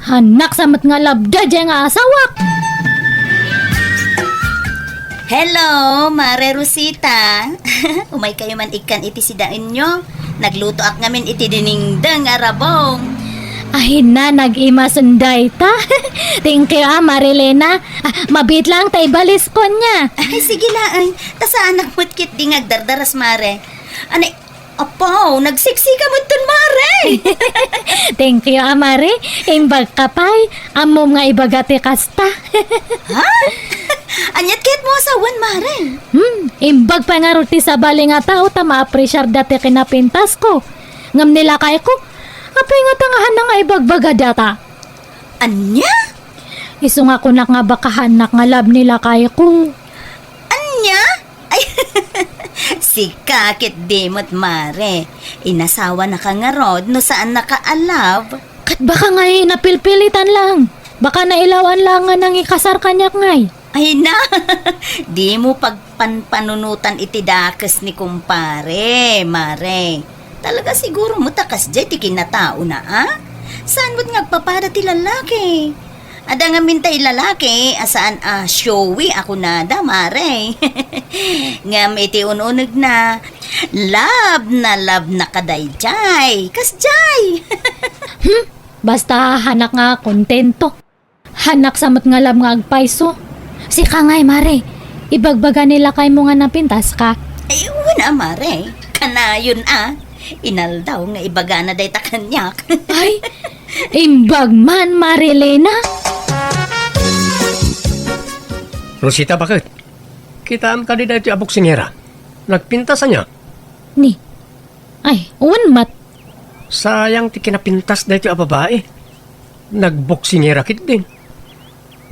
Hanak sa met nga labda diay nga asawak. Hello, Mare Rosita. Umaykayo man ikkan iti sidaenyo. Naglutoak ngamin iti dinengdeng a rabong. Ay na, nag-imasen dayta. Thank you, a, Marilena. Ah, mabiit lang ta ibaliskon nia. Ay, sige laeng. Ta saanak met ketdi nga agdardaras, Mare. Anay, apo, nagseksika metten, Mare. Thank you, a, Mare. Imbagka pay. Ammom nga ibaga ti kasta. Ha? Aniat ket mo asawan, Mare? Hmm, imbag pay ngarud ti sabali nga tao ta maapresiarda ti kinapintasko. Ngem ni lakayko, apay ngata nga haanna nga ibagbaga data? Ania? Isu nga kunak nga baka haannak nga love ni lakayko. Ania? Ay, sika ketdi met, Mare. Inasawanaka ngarud no saannaka a love. Ket baka ngay napilpilitan lang. Baka nailawan lang nga nangikasar kaniak ngay. Ay na, dimo pagpanpanunotan iti dakes ni kumpare, Mare. Talaga siguro met a kasdiay ti kinataona, a? Saan met nga agpapada ti lalaki? Adda ngamin tay lalaki a saan a showy a kunada, Mare. Ngem iti un-unegna, love na love na kadaydiay. Kasdiay! Hmm, basta hanak nga kontento. Hanak sa met nga love nga agpayso. Sika ngay, Mare. Ibagbaga ni lakaymo nga napintaska. Ay, wen a, Mare. Kanayon a. Inaldaw nga ibagana dayta kaniak. Ay, imbag man, Marilena. Rosita, baket? Kitaem kadi daytoy a boksingera? Nagpintas ania? Ni. Ay, wen met. Sayang ti kinapintas daytoy a babai. Nagboksingera ketdi.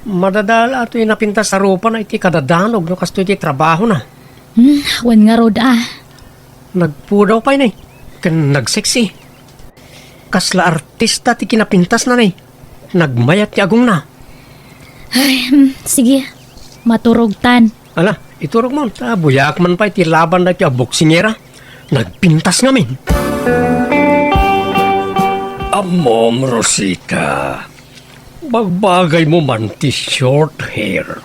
Madadala toy napintas a rupana iti kadadanog no kastoy ti trabahona. Hmm, wen ngarud a. Nagpudaw pay ne, ken nagseksi. Kasla artista ti kinapintasna ne. Nagmayat ti agongna. Ay, hmm, sige. Maturogtan. Ala, iturogmo, ta buyaak man pay ti laban daytoy a boksingera. Nagpintas ngamin. Ammom, Rosita, bagbagaymo man ti short hair.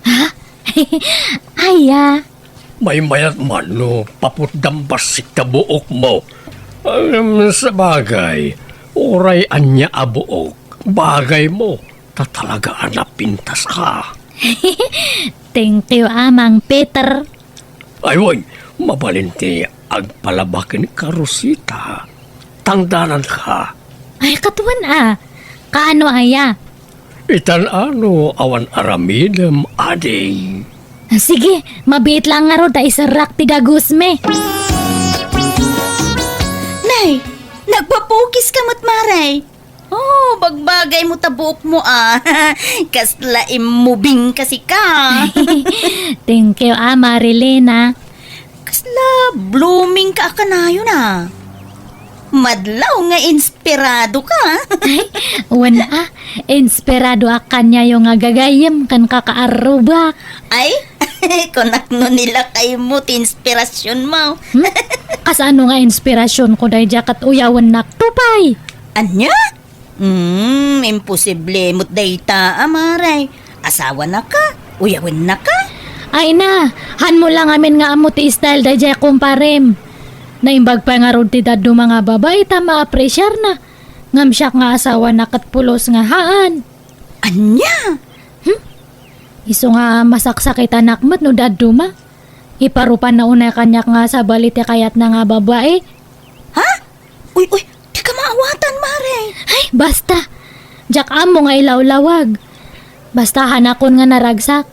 Ha? Aya? Maymayat man no paputdam bassit ta buokmo. Em, sabagay, uray ania a buok, bagaymo, ta talaga a napintaska. Thank you, Amang Peter. Ay, wen, mabalin ti agpalaba kenka, Rosita. Tangdananka. Ay, ket wen a. Kaano aya? Itan-ano awan aramidem, ading. Sige, mabiit lang ngarud ta iserrak ti dagusmi. Nay, nagpapukiska met, Mare. Oh, bagbagaymo ta buokmo, a. Kasla immubing kasi ka. Thank you, a, Marilena. Kasla blooming ka a kanayon, a. Madlaw nga inspirado ka. Ay, wen a, inspirado a kaniayo nga gagayyem ken kakaarrubak. Ay, kunak no nilakaymo ti inspirasionmo. Hmm? Kasano nga inspirasionko daydiay ket uyawennak to pay? Ania? Hmm, imposible met dayta, a, Mare. Asawanaka? Uyawennaka? Ay na, hanmo lang amin nga ammo ti style daydiay kumparem. Naimbag pay ngarud ti dadduma nga babai ta maapresiarna. Ngem siak nga asawana ket pulos nga haan. Ania? Hmm? Isu nga masaksakitanak met no dadduma. Iparupanna unay kaniak nga sabali ti kayatna nga babai. Ha? Uy, uy, dika maawatan, Mare. Ay, basta. Diak ammo nga ilawlawag. Basta hanakon nga naragsak.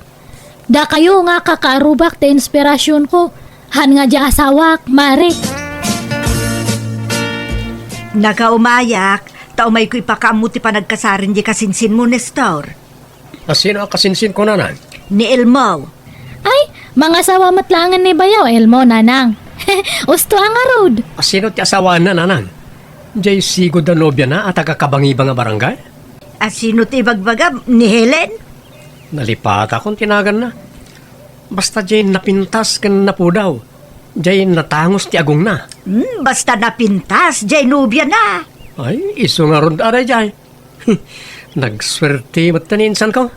Dakayo nga kakaarrubak ti inspirasionko. Han nga diay asawak, Mare. Nakaumayak, ta umayko ipakaammo ti panagkasaren diay kasinsinmo, Nestor. A, sino a kasinsinko, nanang? Ni Elmo. Ay, mangasawa met laengen ni bayaw Elmo, nanang. Usto a ngarud. A, sino ti asawaenna, nanang? Diay sigud a nobiana a taga-Kabangibang a barangay? A, sino ti ibagbagam? Ni Helen? Nalipatakon ti naganna. Basta diay napintas ken napudaw. Diay natangus ti agongna. Hmm, basta napintas, diay nobiana. Ay, isu ngarud a daydiay. Nagsuerte met ni insanko.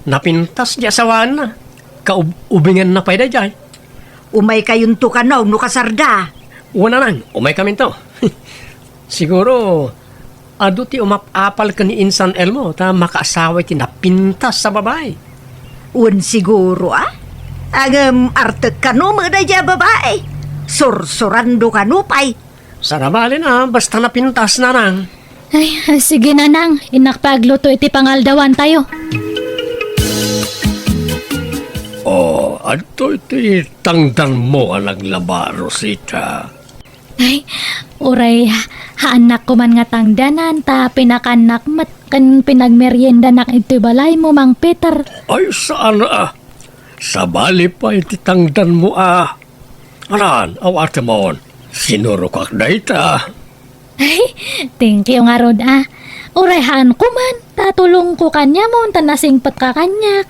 Napintas diay asawaenna. Kaub-, ubingenna pay daydiay. Umaykayonto kano no kasarda? Wen, nanang, umaykaminto. Siguro, adu ti umap-apal ken ni insan Elmo ta makaasawa iti napintas a babai. Wen siguro, a? Ngem artek kano met daydiay a babai. Sursurando kano pay. Saan a bale na, basta napintas, nanang. Ay, sige, nanang. Innak pay agluto iti pangaldawantayo. O, adtoy ti tangdanmo a naglaba, Rosita. Ay, uray, haannak koman nga tangdanan, ta pinakannak met ken pinagmeriendanak itoy balaymo, Mang Peter. Ay, saan a. Sabali pay ti tangdanmo a. Anan, awatemon. Sinurokak dayta. Ay, thank you ngarud a. Uray haan koman, ta tulongko kaniamon ta nasingpetka kaniak.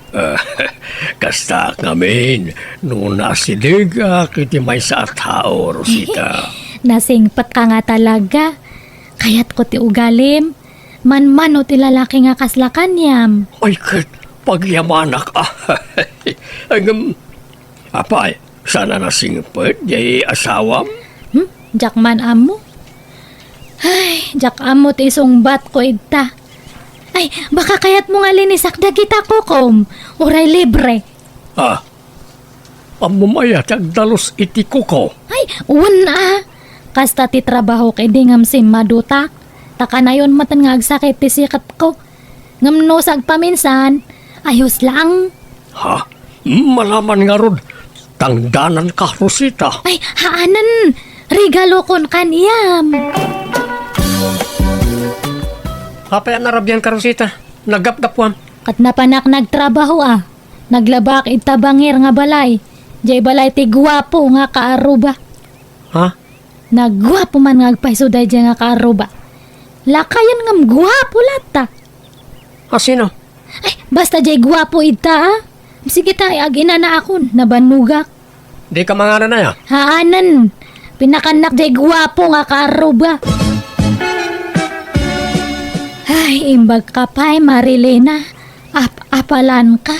Kastaak ngamin, no naasidegak iti maysa a tao, Rosita. Nasingpetka nga talaga. Kayatko ti ugalim. Manmano ti lalaki nga kasla kaniam. Ay, ket pagyamanak a. Ngem, apay, saan a nasingpet diay asawam? Hmm? Diak man ammo. Ay, diak ammo ti isungbatko ita. Ay, baka kayatmo nga linisak dagita kukom. Uray libre. Ah, ammom aya ti agdalus iti kuko? Ay, wen a. Kasta ti trabahok idi ngem simmadutak. Ta kanayon met nga agsakit ti siketko. Ngem no sagpaminsan, ayos lang. Ha? Malaman ngarud, tangdananka, Rosita. Ay, haanen. Regalokon kaniam. Apay a narabianka, Rosita? Naggapgapuam. Ket napanak nagtrabaho a. Naglabaak ita bangir nga balay. Diay balay ti guapo nga kaarruba. Ha? Naguapo man nga agpayso daydiay nga kaarruba. Lakayen ngem guapo latta. A, sino? Ay, Basta jay guapo ita, ah. Sige ta, ag-inanaakon, nabannogak. Dika manganan aya? Haanen. Pinakannak jay guapo nga kaarruba. Ay, imbag ka pay, Marilena. Ap-apalan ka.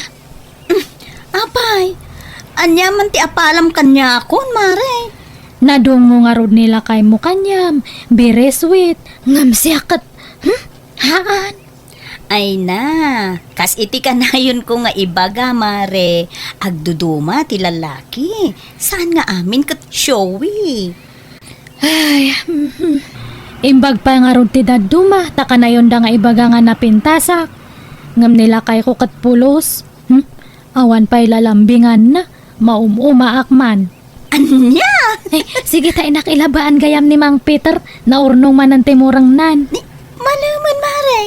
Apay, ania man ti apalam kaniakon, Mare? Nadungngo ngarud ni lakaymo kaniam, very sweet. Ngem siak ket, hmm? Haan. Ay na, kas iti kanayonko nga ibaga, Mare, agduduma ti lalaki. Saan nga amin ket showy. Ay, mhm. Imbag pay ngarud ti dadduma, ta kanayonda nga ibaga nga napintasak. Ngem ni lakayko ket pulos. Hmm? Awan pay lalambinganna, maum-umaak man. Ania? Ay, sige ta, inak, ilabaan gayam ni Mang Peter, naurnong manen ti murengnan. Ni, malemen, Mare.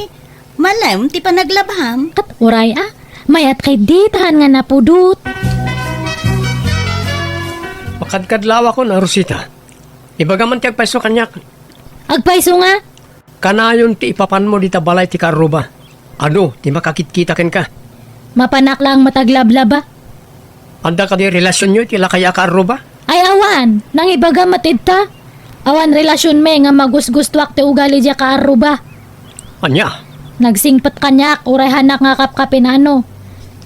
Malem ti panaglabam. Ket uray a, mayat kay ditahan nga napudot. Makadkadlawakon a, Rosita. Ibaga man ti agpayso kaniak. Agpayso nga? Kanayon ti ipapanmo dita balay ti kaarruba. Adu ti makakitkita kenka. Mapanak laeng met aglablaba. Adda kadi relasionyo iti lakay a kaarruba? Ay awan, nangibaga met ita. Awan relasionmi nga magusgustoak ti ugali diay kaarruba. Ania? Nagsingpet kaniak, uray hanak nga kapkapinano.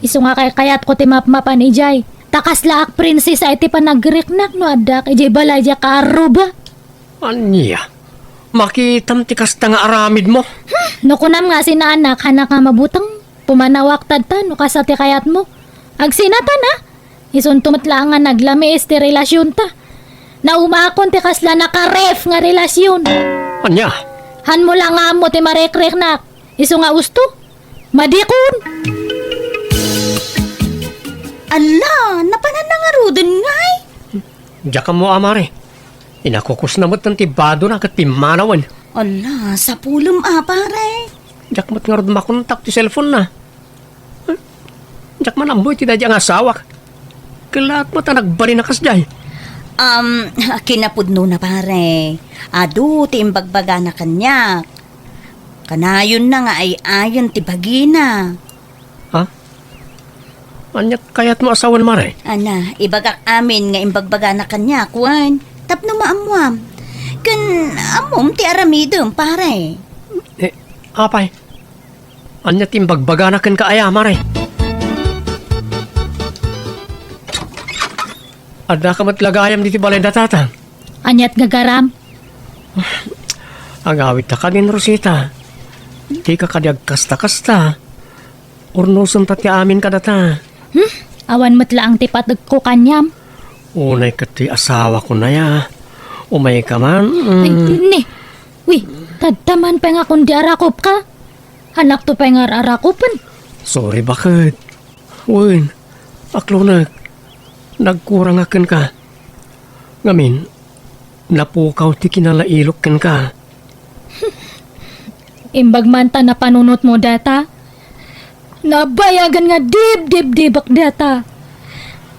Isu nga kaykayatko ti mapmapan idiay. Ta kaslaak prinsesa iti panagriknak no addaak idiay balay diay kaarruba. Ania? Makitam ti kasta nga aramidmo? Hmm, no kunam nga sinaanak, hanak nga mabuteng, pumanawak tadta no kasta ti kayatmo. Agsinatan a? Isunto met laeng nga naglamiis ti relasionta. Naumaakon ti kasla nakaref nga relasion. Ania? Hanmo la nga ammo ti marikriknak. Isu nga usto? Madikon! Ala, napananna ngaruden ngay? Diak ammo a, Mare. Inakukusna met ti badona ket pimmanawen. Ala, sapulem a, Pare. Diak met ngarud makontak ti cellphone na. Diak man ammo iti daydiay nga asawak. Kellaat met a nagbalin a kasdiay. Um, kinapudnona, Pare. Adu ti imbagbagana kaniak. Kanayonna nga ay-ayon ti bagina. Ha? Ania ti kayatmo a sawen, Mare? Ana, ibagak amin nga imbagbagana kaniak, wen, tapno maammuam. Ken ammom ti aramidem, Pare. Eh, apay? Ania ti imbagbagana kenka aya, Mare? Addaka met la gayam ditoy balay da Tatang. Ania ti gagaram? Agawidta kadin, Rosita. Dika kadi agkasta-kasta. Urnosenta ti amin kadata. Hmm? Awan met laeng ti pategko kaniam. Unay ket ti asawako aya. Umayka man. Mm. Ay, ni. Uy, tadta man pay nga kundi arakupka. Hanakto pay nga ar-arakupen. Sorry, baket. Wen, aklonek. Nagkurangak kenka. Ngamin, napukaw ti kinalailok kenka. Imbag man ta napanunotmo data. Nabayagen nga dibdibdibek data.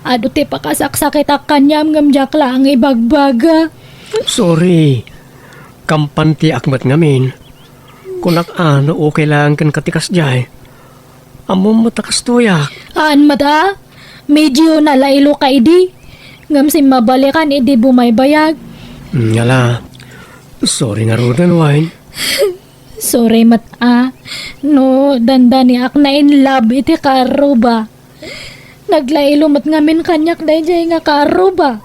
Adu ti pakasaksakitak kaniam ngem diak laeng ibagbaga. Sorry. Kampantiak met ngamin. Kunak a no okay laeng kenka ti kasdiay. Ammom met a kastoyak. Haan met a, medio nalailo ka idi. Ngem simmabalikan idi bumaybayag. Mm, ala. Sorry ngaruden, wen. Sorry met a, no dandaniak na in love iti kaarruba. Naglailo met ngamin kaniak daydiay nga kaarruba.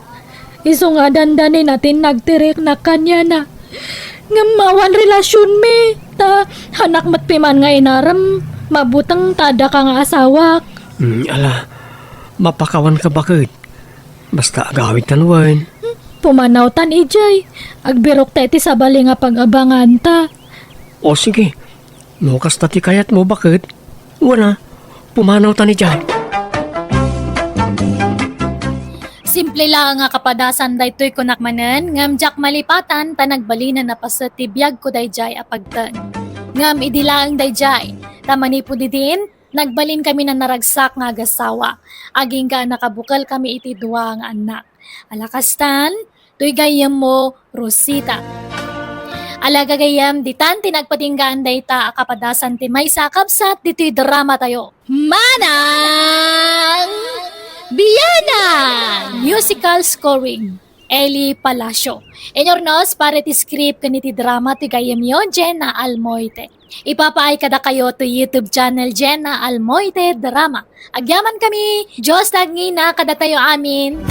Isu nga dandanina ti nagtiriknak kaniana. Ngem awan relasionmi, ta hanak met piman nga inarem, mabuteng ta addaka nga asawak. Mm, ala, mapakawanka baket. Basta agawidtan wen. Hmm, pumanawtan idiay. Agbirokta iti sabali nga pag-abanganta. O sige, no kasta ti kayatmo, baket. Wen a, pumanawtan idiay. Simple laeng nga kapadasan daytoy kunak manen, ngem diak malipatan ta nagbalinen a paset ti biagko daydiay a pagteng. Ngem idi laeng daydiay, ta manipud idin, nagbalinkami a naragsak nga agasawa, agingga a nakabukelkami iti dua nga annak. Ala kastan, toy gayyemmo, Rosita. Ala gagayyem, ditan ti nagpatinggaan dayta a kapadasan ti maysa a kabsat ditoy drama tayo. Manang Bianang! Musical scoring, Eli Palacio. Inurnos para iti script ken iti drama ti gayyemyo, Jenna Almoite. Ipapaay kadakayo to YouTube channel Jenna Almoite Drama. Agyaman kami, Dios ti agngina kadatayo amin.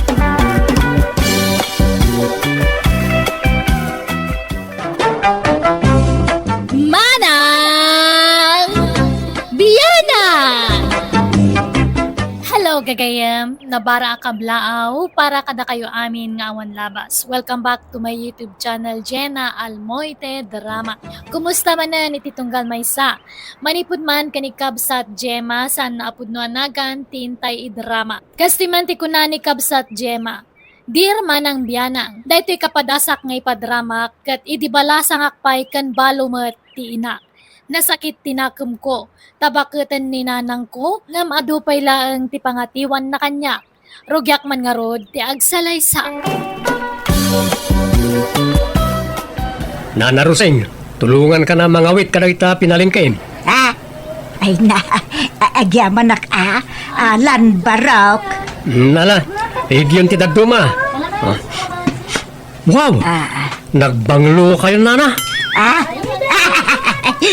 Manang Bianang! Hello, gagayyem. Nabara a kablaaw para kadakayo amin nga awan labas. Welcome back to my YouTube channel, Jenna Almoite Drama. Kumusta manen iti tunggal maysa? Manipud man ken ni Kabsat Gemma, saan a pudno a nagan ti intay idrama. Kastoy man ti kuna ni Kabsat Gemma, "Dear Manang Bianang, daytoy kapadasak nga ipadramak ket idi balasangak pay ken balo met ti inak. Nasakit ti nakemko, ta baketen ni nanangko ngem adu pay laeng ti pangatiwanna kaniak. Rugiak man ngarud ti agsalaysa." Nana Rosing, tulonganka a mangawit kadagita pinalengkem. Ah, ay na, a-, agyamanak a, Alan Barok. Nala, igyon ti dadduma. Ah. Wow! Ah. Nagbanglokayo, nana? Ah?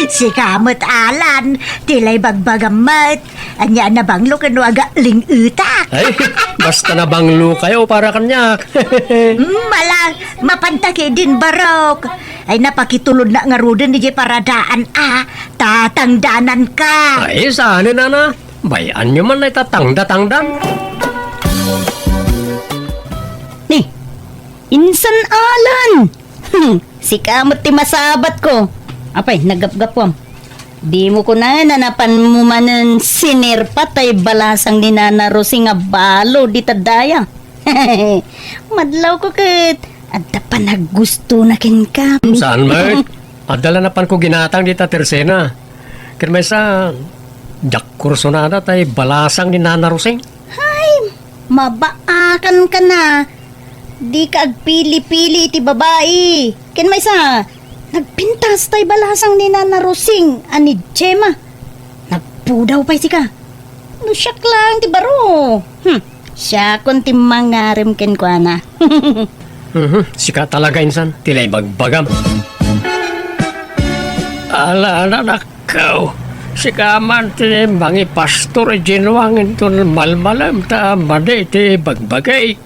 Sika met, Alan, ti la ibagbagam met. Ania a nabanglo ken no aga ling-etak? Ay, basta nabanglokayo para kaniak. Hmm, ala, mapanta ketdin, Barok. Ay, napakitulodnak ngaruden idiay paradaan a tatangdananka. Ay, saan, nana? Bay-anyo man dayta tangdatangdan. Ni, insan, Alan! Hmm, sika met ti masabatko. Apay, naggapgapuam. Dimo kunaen a napanmo manen sinerpa tay balasang ni Nana Rosing a balo dita daya. Madlawko ket adda panaggustona kenka. Saan met? Adda la napanko ginatang dita tersena. Ken maysa, diak kursunada tay balasang ni Nana Rosing. Hay, mabaakanka na. Dika agpili-pili iti babai. Ken maysa, nagpintas tay balasang ni Nana Rosing a ni Gemma. Nagpudaw pay sika. No siak laeng ti baro. Hmm, siakon ti mangarem kenkuana. Mhm, sika talaga, insan, ti la ibagbagam. Ala, anakko, sika man ti mangipastor idiay nuang inton malmalem ta madi ti bagbagik.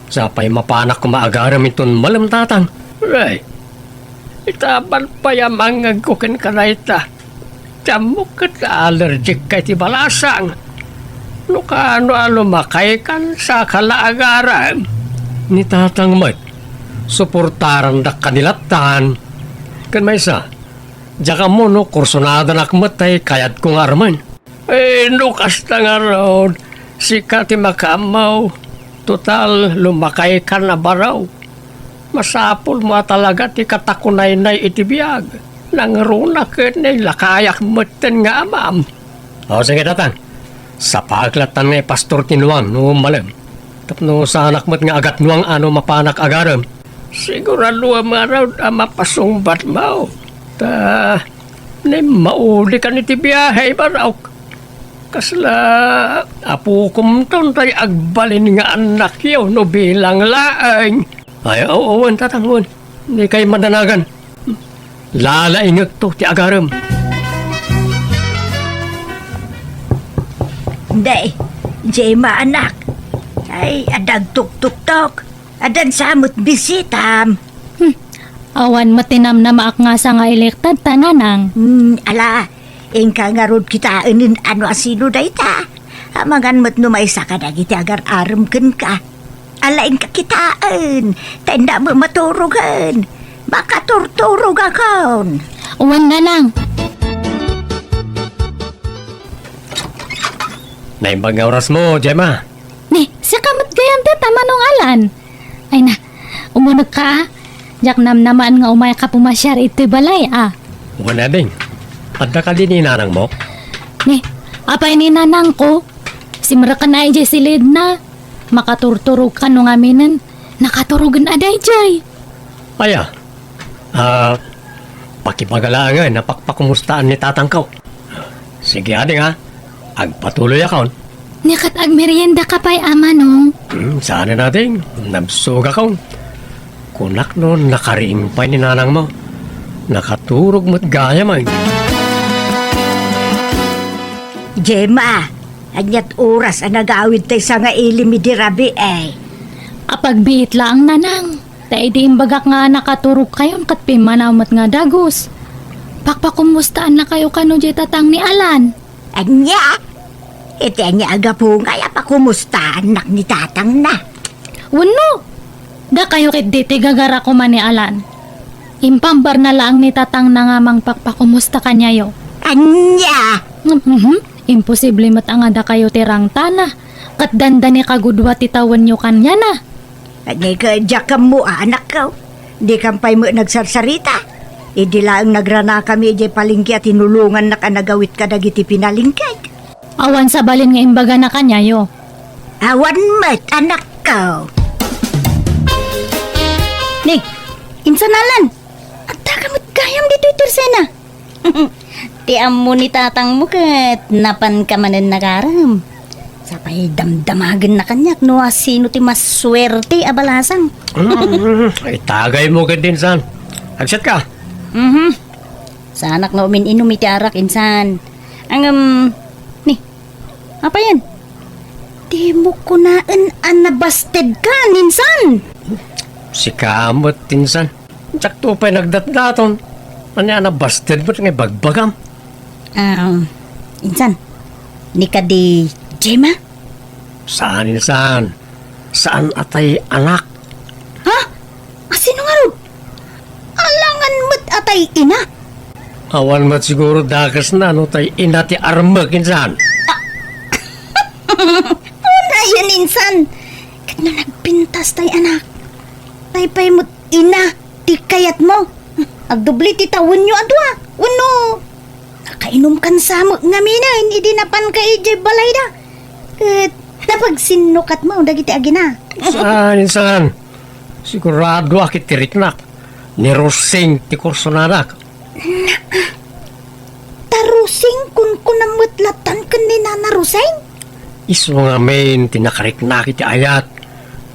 Sapay mapanak koma agarem inton malem, tatang. Ay, ita apan pay a mangngegko kenka dayta. Ti ammok ket allergic ka iti balasang. No kano a lumakaykan, saka la agarem. Ni tatang met, suportarandak kanilattan. Ken maysa, diak ammo no kursunadanak met tay kayatko nga armen. Eh, no kasta ngarud, sika ti makaammo. Total, lumakaykan a baro. Masapulmo a talaga ti katakunaynay iti biag. Nangruna ket nailakayak metten nga amam. O, sige, tatang. Sapaek lattan nga ipastor ti nuang no malem. Tapno saanak met nga agatnuang a no mapanak agarem. Siguraduem ngarud a mapasungbatmo. Ta, naimmauli kan iti biahe, Barok. Kasla apokomton tay agbalin nga annakyo no bilang laeng. Ay, oo, wen, tatang, wen. Dikay madanagan. Lalaingekto ti agarem. Day, Gemma, anak. Ay, adda agtuktuktok. Addan sa met bisitam. Hmm. Awan met ti namnamaak nga sangailektad ta, nanang. Hmm, ala, inka ngarud kitaen no asino dayta. Amangan met no maysa kadagiti agar-arem kenka. Ala, inka kitaen, ta innak met maturogen. Makaturturogakon. Wen, nanang. Naimbag nga orasmo, Gemma. Ni, sika met gayam dayta, Manong Alan. Ay na, umunegka, a. Diak namnamaen nga umayka pumasiar iti balay, a. Wen, Ading. Adda kadi ni nanangmo? Ni, apay ni nanangko? Simreken idiay silidna. Makaturturogka no ngaminen. Nakaturogen a daydiay. Aya. Ah, Pakibaga laengen a pakpakumustaan ni tatangko. Sige, ading, a. Agpatuloyakon. Nia ket agmeriendaka pay, a manong? Hmm, saan a nating. Nabsogakon. Kunak no nakariing pay ni nanangmo. Nakaturog met gayam, ay. Gemma, ania't oras a nagawid tay sangaili idi rabii, e? Apagbiit laeng, nanang. Ta idi imbagak nga nakaturogkayon ket pimmanaw met nga dagus, pakpakumustaannakayo kano diay tatang ni Alan. Ania? Iti ania a gapu ngay a pakumustaannak ni tatangna? Wenno, dakayo ketdi ti gagara koma ni Alan. Impambarna laeng ni tatangna nga mangpakpakumusta kaniayo. Ania? Mhm. Imposible met a nga dakayo ti rangtana, ket dandani kagudua ti tawenyo kaniana. Ania ket diak ammo, anakko. Dikam pay met nagsarsarita. Idi laeng nagranakami idiay palengke a tinulongannak a nagawit kadagiti pinalengkek. Awan sabalin nga imbagana kaniayo. Awan met, anakko. Ni, insan Alan, addaka met gayam ditoy tersena. Ti ammo ni tatangmo ket napanka manen nagarem. Sapay damdamagenna kaniak no asino ti masuerte a balasang. Mm, itagaymo ketdi, insan. Agsiatka? Mhm. Saanak nga umin-inum iti arak, insan. Ngem, ni, apay aya? Dimo kunaen a nabasted ka, insan. Sika met, insan. Diakto pay nagdatdaton. Ania a nabasted met nga ibagbagam? Ah, insan, ni kadi Gemma? Saan, insan. Saan a tay anak. Ha? Asino ngarud? Alangan met a tay ina? Awan met siguro dakesna no tay ina ti armek, insan. Unayen, insan. Ket no nagpintas tay anak, tay pay met ina ti kayatmo? Agdubli ti tawenyo a dua. Wenno, nakainumkan sa met ngaminen idi napanka idiay balayda? Ket napagsinnokatmo dagiti agina? Saan, insan. Siguradoak iti riknak. Ni Rosing ti kursonanak. Ta Rosing, kunkunam met lattan ken ni Nana Rosing? Isu ngamin ti nakariknak iti ayat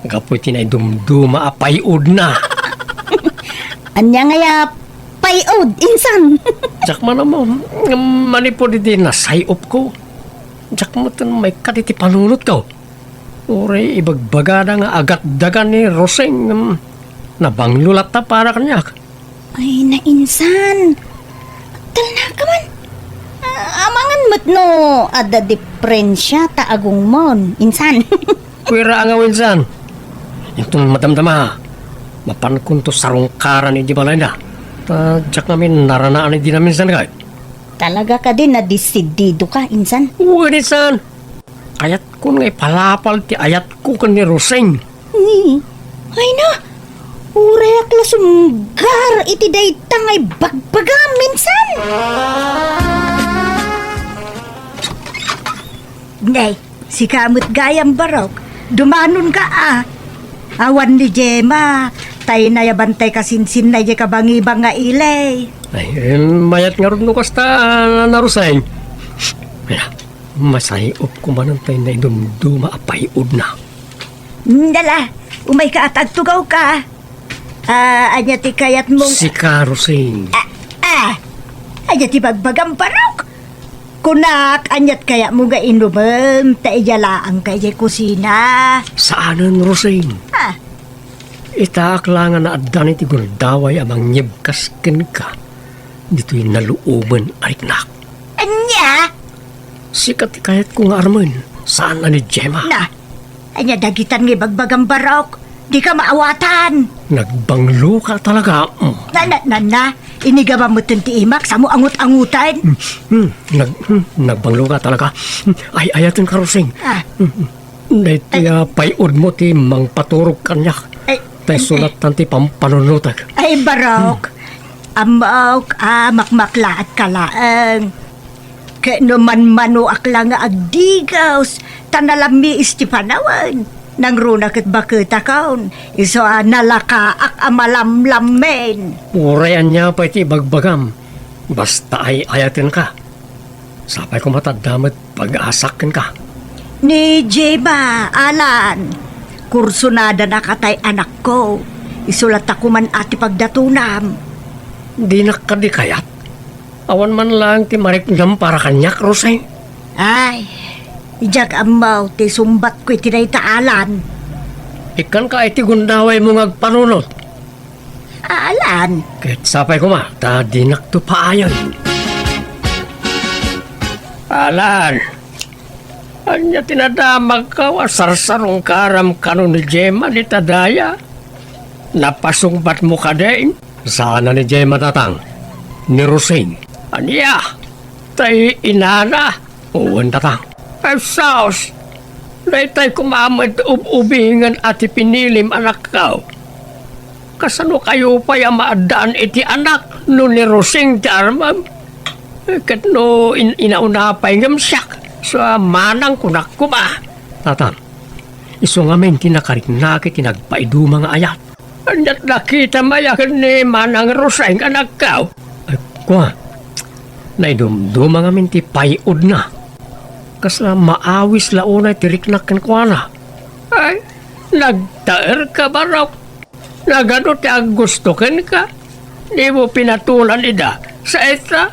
gapu iti naidumduma a pay-odna. Ania ngay a pay-od, insan? Diak man ammo, ngem manipud iti nasay-opko, diak metten maikkat iti panunotko. Uray ibagbagada nga agatdagan ni Rosing, ngem nabanglo latta para kaniak. Ay, nainsan. Talnaka man. Ah, amangan met no adda diferensia ta agongmon, insan. Kuira nga, insan. Inton madamdama, mapankonto sarungkaran iti balayna. Ta diak ngamin naranaan idi naminsan kay. Talaga kadi nadesidido ka, insan? Wen, insan. Kayatkon nga ipalapal ti ayatko ken ni Rosing. Ni, ay na, uray ak la sumgar iti dayta nga ibagbagam, insan. Nay, sika met gayam, Barok. Dumanonka a. Awan ni Gemma, tay nayaban tay kasinsinna idiay kabangibang nga ili. Ay, em, mayat ngarud no kasta, Nana Rosing. Ay, masay-opko manen tay naidumduma a pay-odna. Dala, umayka a tagtugawka. Ah, ania ti kayatmong Sika, Rosing. Ah, ah, ania ti bagbagam, Barok? Kunak, aniat kayatmo nga inumem ta idiay laengka idiay kusina? Saanen, Rosing. Ah. Itaak la nga naaddan iti gundaway a mangyebkas kenka ditoy naluomen a riknak. Ania? Sika ti kayatko nga armen, saan a ni Gemma. Na, ania dagitan nga ibagbagam, Barok? Dika maawatan. Nagbangloka talaga, mm. Na, na, na, na. Inigaba metten ti imak, samo angut-angutan. Mm, mm, nag-, mm, nagbangloka talaga. Mm, ay, ayaten ka, Rosing. Ah. Mm, mm. Daytoy a pay-odmo ti mangpaturog kaniak. Ay, ta isu lattan ti pampanunotek. Ay, Barok. Ammok a makmaklaatka laeng. Ket no manmanoak la nga agdigos, ta nalammiis ti panawen. Nangruna ket baketakon, isu a nalakaak a malamlammen. Uray ania pay ti ibagbagam, basta ay-ayatenka. Sapay koma ta adda met pag-asak kenka. Ni Gemma, Alan, kursunadana katay anakko. Isu latta koma ti pagdatonam. Dinak kadi kayat? Awan man laeng ti mariknam para kaniak, Roseng. Ay, diak ammo ti sumbatko iti dayta, Alan. Ikkanka iti gundawaymo nga agpanunot. Alan. Ket sapay koma, ta dinakto paayen. Alan, ania ti nadamagko a sarsarungkaram kano ni Gemma dita daya? Napasungbatmo kadi? Saan a ni Gemma, tatang. Ni Rosing. Ania? Tay inana? Wen, tatang. Ay, sus! Daytay koma met ub-ubingen a ti pinilim, anakko. Kasano kayo pay a maaddaan iti anak no ni Rosing ti armem? Eh, ket no in-, inauna pay ngem siak, sa manang kunak koma. Tatang, isu ngamin ti nakariknak iti nagpaiduma nga ayat. Ania't nakitam aya ken ni Manang Roseng, anakko? Ay, kua, naidumduma ngamin ti pay-odna. Kasla maawis la unay ti riknak kenkuana. Ay, nagtaerka, barok. Nagadu ti aggusto kenka? Dimo pinatulan ida. Saet la,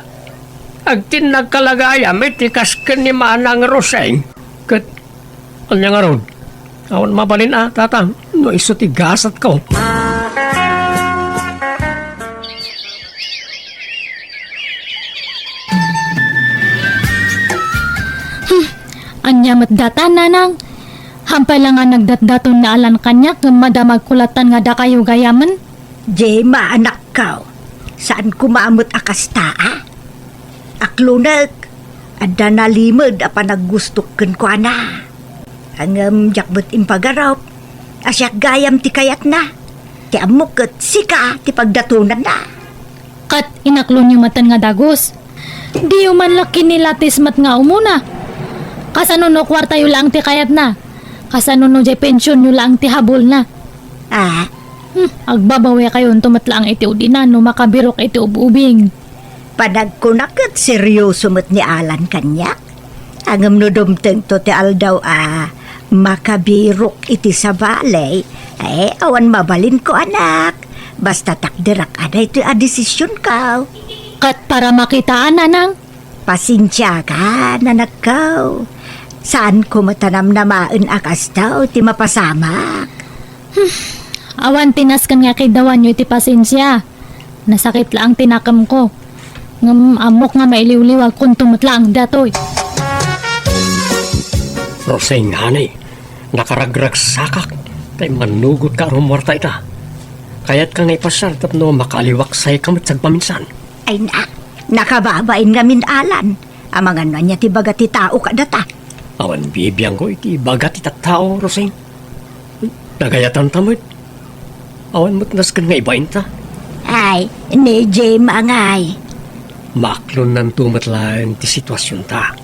agtinnagka la gayam iti kas ken ni Manang Roseng. Ket ania ngarud? Awan mabalin a, tatang, no isu ti gasatko. Hmm, ania met data, nanang? Hampay la nga nagdatdaton ni Alan kaniak ngem madamagko lattan nga dakayo gayamen. Gemma, anakko, saan koma met a kasta, a? Aklonek, adda nalimed a panaggustok kenkuana. Ngem diak met impagarup a siak gayam ti kayatna. Ti ammok ket sika ti pagdatonanna. Ket inaklonyo metten nga dagus. Diyo man la kinilatis met nga umuna. Kasano no kuartayo laeng ti kayatna? Kasano no diay pensionyo laeng ti habulna? Ah? Hmm, agbabawekayonto met laeng iti udina no makabirok iti ub-ubing. Panagkunak ket serioso met ni Alan kaniak. Ngem no dumtengto ti aldaw a makabirok iti sabali, eh, awan mabalinko, anak. Basta takderak a daytoy a desisionko. Ket para makitaan, nanang? Pasensiakan, anakko. Saanko met a namnamaen a kasta ti mapasamak. Hmm. Awan ti nasken nga kiddawanyo iti pasensia. Nasakit laeng ti nakemko. Ngem ammok nga mailiwliwagkonto met laeng datoy. Roseng, honey, nakaragragsakak ta immannugotka a rumuarta ita. Kayatka nga ipasiar tapno makaaliwaksayka met sagpaminsan. Ay na, nakababain ngamin, Alan. Amangan no ania ti ibaga ti tao kadata. Awan bibiangko iti ibaga ti tattao, Roseng. Nagayatanta met. Awan met nasken nga ibainta. Ay, ni Gemma ngay. Maaklonnanto met laeng ti situasionta.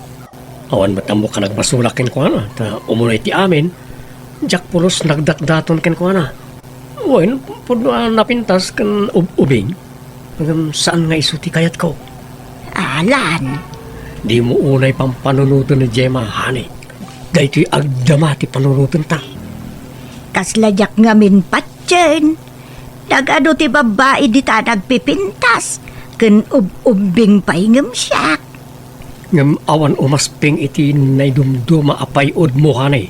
Awan met ammok a nagbasolak kenkuana, ta umunay ti amin, diak pulos nagdatdaton kenkuana. Wen, pudno a napintas ken ub-ubing. Ngem saan nga isu ti kayatko. Alan. Dimo unay pampanunoten ni Gemma, honey. Daytoy agdama ti panunotenta. Kasla diak ngamin patien. Nagadu ti babbai dita nagpipintas ken ub-ubbing pay ngem siak. Ngem awan umasping iti naidumduma a pay-odmo, honey.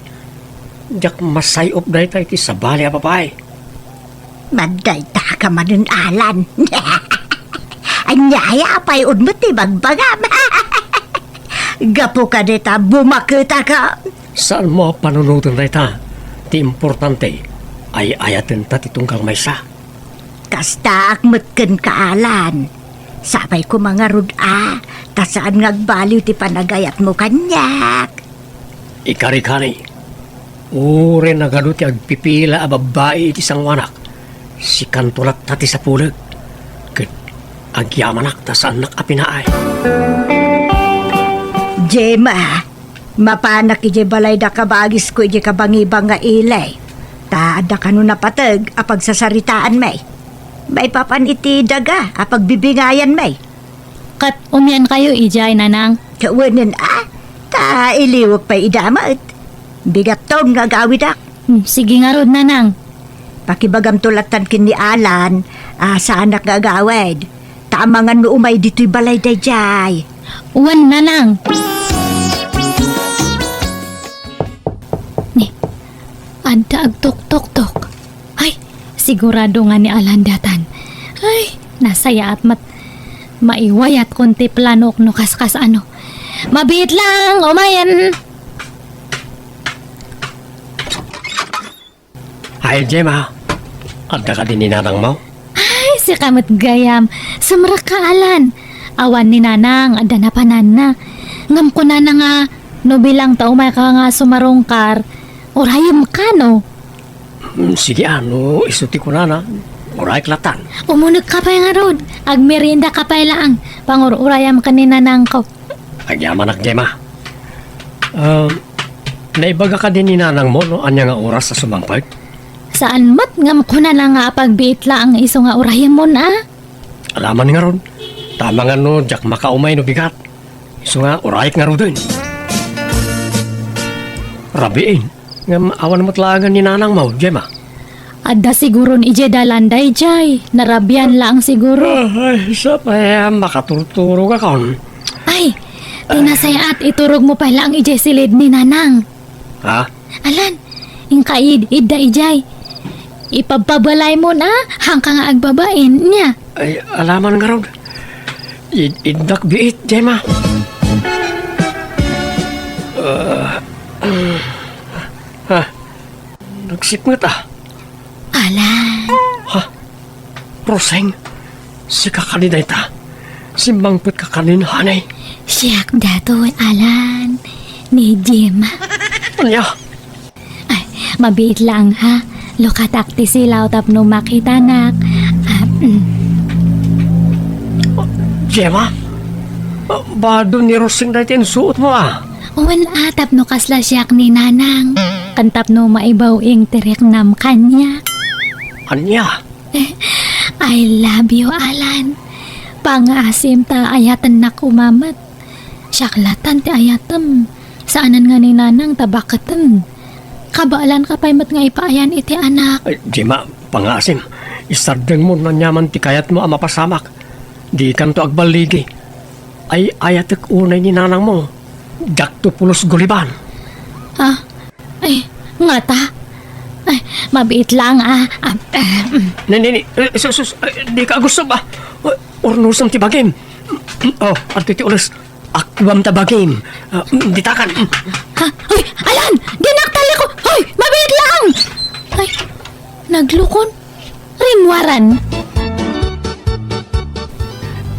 Diak masay-op dayta iti sabali a babai. Madayta ka manen, Alan. Ania aya a pay-od met ti bagbagam? Gapu kadita, bumaketaka. Saanmo a panunoten dayta? Ti importante, ay-ayatenta ti tunggal maysa. Kastaak met kenka, Alan. Sapay koma ngarud a, ta saan nga agbaliw ti panagayatmo kaniak. Ikarikani, uray nagadu ti agpipila a babbai iti sangoanak, sikanto latta ti sapulek. Ket agyamanak ta saannak a pinaay. Gemma, Mapanak idiay balayda kabagisko idiay kabangibang nga ili. Ta adda kano napateg a pagsasaritaanmi. Maipapan iti daga a pagbibingayanmi. Ket umiankayo idiay, Nanang? Kawanen a, ta iliwek pay ida met. Bigatton nga agawidak. Hmm, sige ngarud, Nanang. Pakibagamto lattan ken ni Alan a saanak nga agawid. Ta amangan no umay ditoy balay daydiay. Wen, Nanang. Ni, adda agtuktoktok. Ay, sigurado nga ni Alan daytan. Ay, nasayaat met. Maiwayatkon ti planok no kaskas ano. Mabiit lang, umayen. Ay, Gemma, adda kadi ni nanangmo? Ay, sika met gayam. Sumrekka, Alan. Awan ni Nanang, adda napananna. Ngem kunana nga, no bilang ta umayka nga sumarungkar, urayemka, no? Mm, sige, a, no isu ti kunana, urayek lattan. Umunegka pay ngarud. Agmeriendaka pay laeng. Pangur-urayam ken ni nanangko. Agyamanak, Gemma. Ah, naibaga kadi ni nanangmo no ania nga oras a sumangpet? Saan met ngem kunana nga apagbiit laeng isu nga urayemon, a? Alaman ngarud. Ta amangan no diak makaumay no bigat. Isu nga urayek ngaruden. Rabiin. Ngem awan met laengen ni nanangmo, Gemma. Adda siguron idiay dalan daydiay. Narabian laeng siguro. Ah, ay, sapay a makaturturogakon. Ay, ti nasayaat, iturogmo pay laeng idiay silid ni Nanang. Ha? Alan, inka id-, idda idiay. Ipabpabalaymon a, haanka nga agbabain, nia? Ay, alaman ngarud. Id-, iddak biit, Gemma. Ah, ah, ah. Nagsipnget a. Alan. Ha? Roseng, sika kadi dayta? Simmangpetka kadi, honey? Siak daytoy, Alan. Ni Gemma. Ania? Ay, mabiit laeng, ha? Lukatak ti silaw tapno makitanak. Ah, mm. Gemma? Ah, bado ni Roseng dayta insuotmo, a? Wen a, tapno kasla siak ni Nanang. Ken tapno maibaw-ing ti riknam kaniak. Ania? I love you, Alan. Pangngaasim ta ayatennak koma met. Siak lattan ti ayatem. Saanen nga ni Nanang ta baketen. Kabaelanka pay met nga ipaayan iti anak. Ay, Gemma, pangngaasim. Isardengmo no aniaman ti kayatmo a mapasamak. Dikanto agballigi. Ay, ayatek unay ni nanangmo. Diakto pulos guliban. Ah, ay, ngata? Ay, mabiit laeng, a. Ah, ah, mm. Ni, ni, ni, eh, sus, sus, ay, dika agussob, a. Ay, urnosem ti bagim. Oh, adtoy ti ules. Akkuam ta bagim. Ah, mm, ditakan. Mm. Ha? Hoy, Alan! Dinak taliko! Hoy, mabiit laeng! Ay, naglukon. Rimmuaran.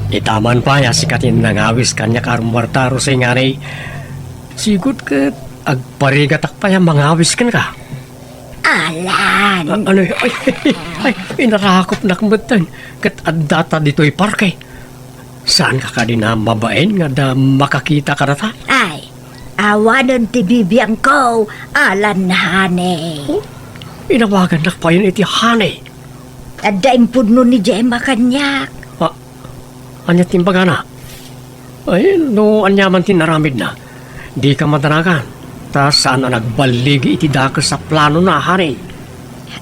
Itaman pay a sika ti nangawis kaniak a rimmuarta, Roseng, honey. Sigud ket agparigatak pay a mangawis kenka. Alan! A-, ano, ay, ay, inarakopnak metten ket addata ditoy parke. Saanka kadi a mabain nga adda makakita kadata? Ay, awanen ti bibiangko, Alan, honey. Oh, inawagannak payen iti honey. Adda impudno ni Gemma kaniak. Ah, ania ti imbagana? Ay, no aniaman ti inaramidna, dika madaragan, ta saan a nagballigi iti dakes a planona, honey.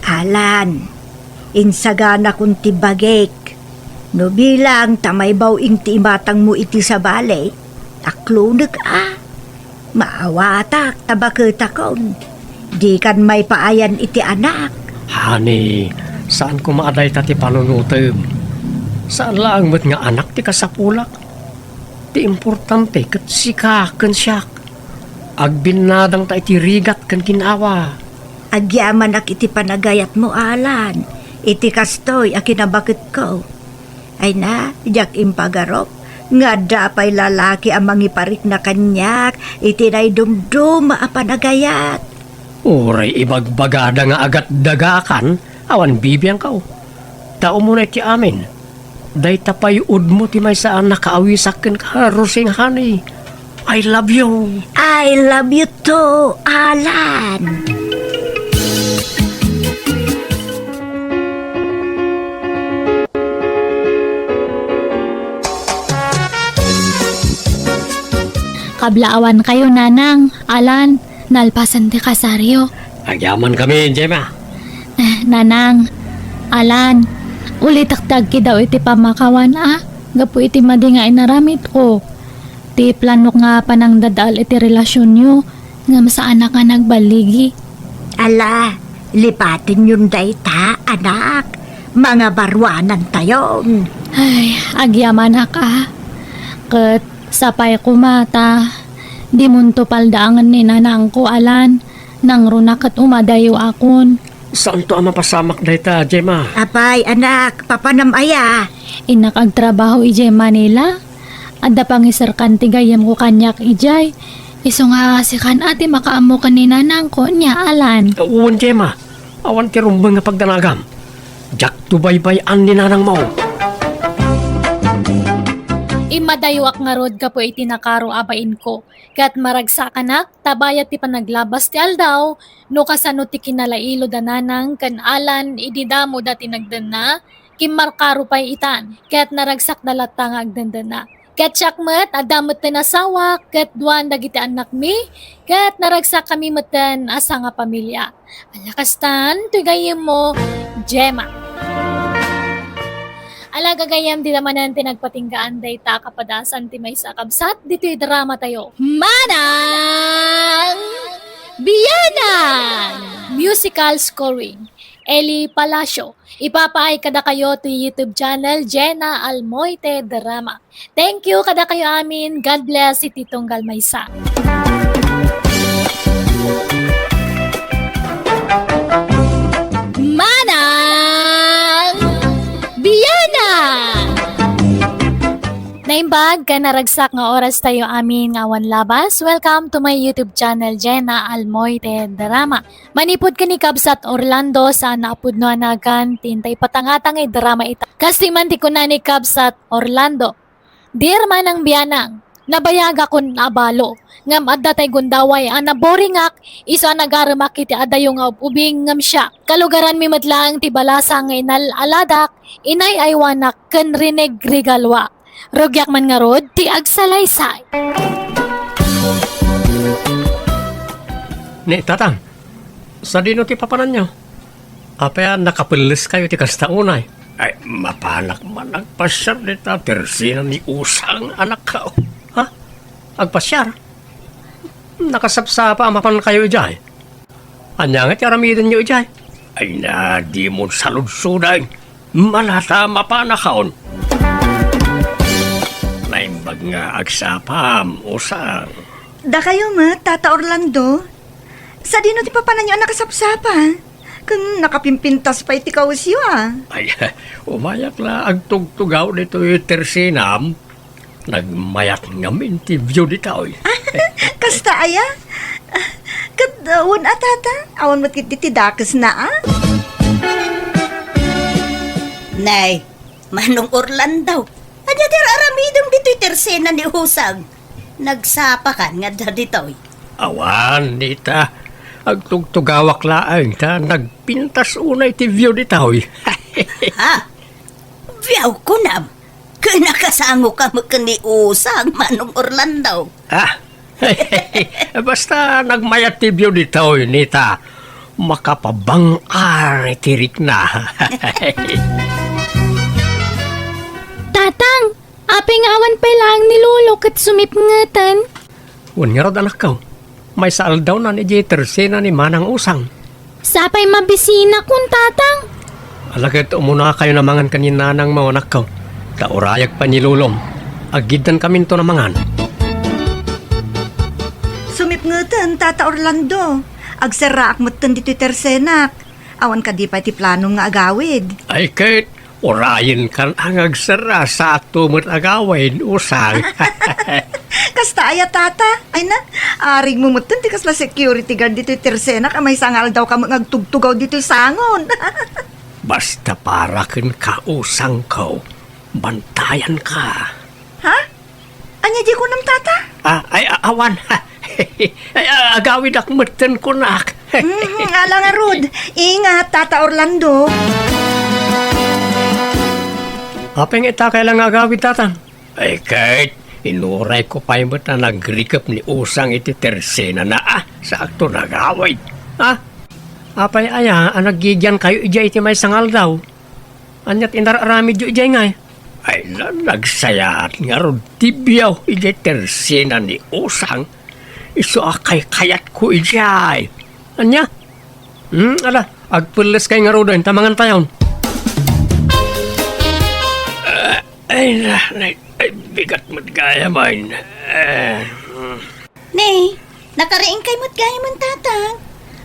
Alan, insaganakon ti bagik. No bilang ta maibaw-ing ti imatangmo iti sabali, aklonek a. Maawatak ta baketakon. Dikan maipaayan iti anak. Honey, saan koma a dayta ti panunotem. Saan laeng met nga anak ti kasapulak. Ti importante ket sika ken siak. Agbinnadangta iti rigat ken ginawa. Agyamanak iti panagayatmo, Alan, iti kastoy a kinabaketko. Ay na, diak impagarup nga adda pay lalaki a mangiparikna kaniak iti naidumduma a panagayat. Uray ibagbagada nga agatdagaakan, awan bibiangko. Ta umuna iti amin, dayta pay udmo ti maysa a nakaawisak kenka, Roseng, honey. I love you. I love you too, Alan. Kablaawan kayo, Nanang, Alan, nalpasen ti kasaryo. Agyaman kami, Gemma. Eh, Nanang, Alan, ulitek ti agkidaw iti pamakawan, a, gapu iti madi nga inaramidko. Ti planok nga panangdadael iti relasionyo, ngem saanak nga nagballigi. Ala, lipatenyon dayta, anak. Mangabaruanantayon. Ay, agyamanak, a. Ket sapay koma ta dimonto paldaangen ni nanangko, Alan. Nangruna ket umadayo akon. Saanto a mapasamak dayta, Gemma? Apay, anak, papanam aya? Innak agtrabaho idiay Manila. Adda pangiserkan ti gayyemko kaniak idiay. Isu nga sikan a ti makaammo ken ni nanangko, nia, Alan. Wen, Gemma. Awan ti rumbeng nga pagdanagam. Diakto baybay-an ni nanangmo. Immadayoak ngarud gapu iti nakaro a bainko. Ket maragsakanak ta bayat ti panaglabas ti aldaw, no kasano ti kinalailod a nanang ken Alan idi damoda ti nagdenna, kimmarkaro pay itan, ket naragsakda latta nga agdendenna. Ket siak met, adda metten asawak, ket duan dagiti annakmi, ket naragsakami metten a sangapamilia. Ala kastan, toy gayyemmo, Gemma. Ala gagayyem, dita manen ti nagpatinggaan dayta a kapadasan ti maysa a kabsat ditoy drama tayo. Manang Biyanan! Musical scoring, Eli Palacio. Ipapaay kadakayo ti YouTube channel, Jenna Almoite Drama. Thank you kadakayo amin. God bless iti tunggal maysa. Manang Biana! Naimbag ken naragsak nga oras tayo amin nga awan labas. Welcome to my YouTube channel, Jenna Almoite Drama. Manipud ken ni Kabsat Orlando, saan a pudno a nagan ti intay patangatan nga idrama ita. Kastoy man ti kuna ni Kabsat Orlando, "Dear Manang Bianang, nabayagakon a balo, ngem adda tay gundaway a naboringak, isu a nagaremak iti adayo nga ub-ubing ngem siak. Kalugaranmi met laeng ti balasa nga inal-aladak, inay-aywanak ken rinegregaluak. Rugiak man ngarud ti agsalaysay." Ni Tatang, sadino ti papananyo? Apay a nakapelles kayo ti kasta unay? Ay, mapanak man agpasiar dita tersena ni Usang, anakko. Ha? Agpasiar? Nakasapsapa a mapan kayo idiay. Ania nga ti aramidenyo idiay? Ay na, dimon saludsodan. Malata mapanakon. Naimbag nga agsapam, Usang. Dakayo met, Tata Orlando. Sadino ti papananyo a nakasapsapa? Ken nakapimpintas pay ti kawesyo, a. Ay, umayak la agtugtugaw ditoy tersenam. Nagmayat ngamin ti view ditoy. Kasta aya? Ket, uh, wen a, Tata, awan met ketdi ti dakesna, a? Nay, Manong Orlando, ania ti ar-aramidem ditoy tersena ni Usang? Nagsapakan nga adda ditoy? Awan, Nita. Agtugtugawak laeng ta nagpintas unay ti view ditoy. Ha? View kunam? Ken nakasangoka met ken ni Usang, Manong Orlando. Ah, basta nagmayat ti view ditoy, Nita. Makapabang-ar iti rikna. Tatang, apay nga awan pay laeng ni Lolo ket sumipngeten? Wen ngarud, anakko. Maysa aldawnan idiay tersena ni Manang Usang. Sapay mabisinakon, Tatang. Ala ket umunakayon a mangan ken ni nanangmo, anakko. Ta urayek pay ni Lolom. Aggiddankaminton a mangan. Sumipngeten, Tata Orlando. Agserraak metten ditoy tersenak. Awan kadi pay ti planom nga agawid? Ay ket, urayenkan a nga agserra, saakto met agawid, Usang. Kasta aya, Tata? Ay na, arigmo metten ti kasla security guard ditoy tersenak a maysa nga aldawka met nga agtugtugaw ditoy sangon. Basta para kenka, Usangko, bantayanka. Ha? Ania diay kunam, Tata? Ah, ay, a-, awan. Ay, a-, agawidak metten kunak. Mhm, ala ngarud. Ingat, Tata Orlando. Apay nga ita kayat la nga agawid, Tatang? Ay, ket, inuray ko pay met a nagrikep ni Usang iti tersenana, ah. Sakto nagawid. Ah, apay aya a naggigiankayo idiay iti maysa nga aldaw? Aniat inararamidyo idiay ngay? Ay, na, nagsayaat ngarud ti biaw idiay tersena ni Usang. Isu a kaykayatko idiay. Ania? Hmm, ala, agpelleskay ngaruden ta mangantayon. Ah, ay, na, na, ay, bigat met gayam, ay. Eh, hmm. Ne, nakariingkay met gayam, Tatang.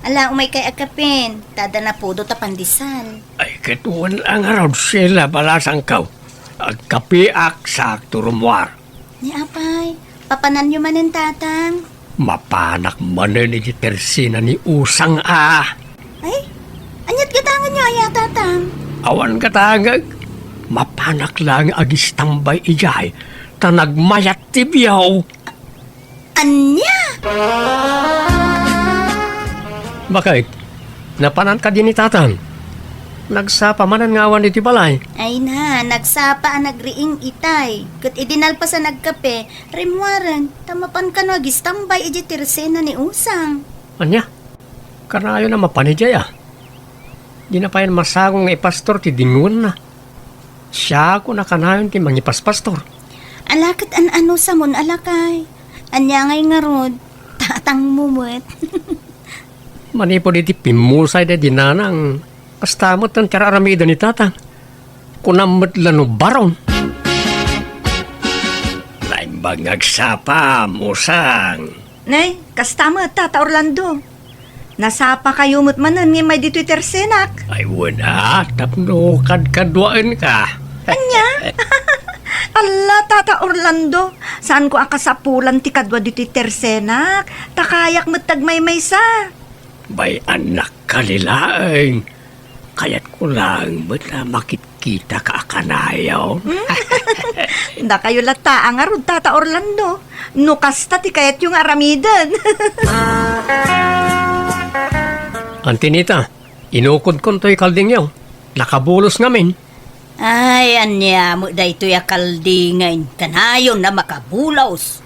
Ala, umaykay agkapen, ta adda napudot a pandesal. Ay, ket wen la ngarud, Sheila, balasangko. Agkapeak, sakto rummuar. Ni apay, papananyo manen, Tatang? Mapanak manen iti tersena ni Usang a. Ay, aniat gatangenyo aya, Tatang? Awan gatangek. Mapanak laeng agistambay idiay, ta nagmayat ti biaw. Ania? Bakit? Napanan kadi ni Tatang? Nagsapa manen nga awan iti balay. Ay na, nagsapa a nagriing itay. Ket idi nalpas a nagkape, rimmuaren, ta mapan kano agistambay idiay tersena ni Usang. Ania? Kanayon a mapan idiay a. Dina pay masango nga ipastor ti dingoenna. Siak a kanayon ti mangipaspastor. Ala ket an-ano sa mon a lakay. Ania ngay ngarud, tatangmo met. Manipud iti pimmusay daydi nanang, kasta met ti ar-aramiden ni tatang. Kunam met la no baron. Naimbag nga agsapa, Usang. Nay, kasta met, Tata Orlando. Nasapakayo met manen nga immay ditoy tersenak. Ay, wen a, tapno kadkaduaenka. Ania? Alla, Tata Orlando, saanko a kasapulan ti kadua ditoy tersenak, ta kayak met ti agmaymaysa. Bay, annak, kali laeng. Kayatko laeng met a makitkitaka a kanayon. Hmm? Dakayo latta a ngarud, Tata Orlando, no kasta ti kayatyo nga aramiden. Auntie Nita, inukodkon toy kaldingyo. Nakabulos ngamin. Ay, ania met daytoy a kalding a kanayon a makabulos?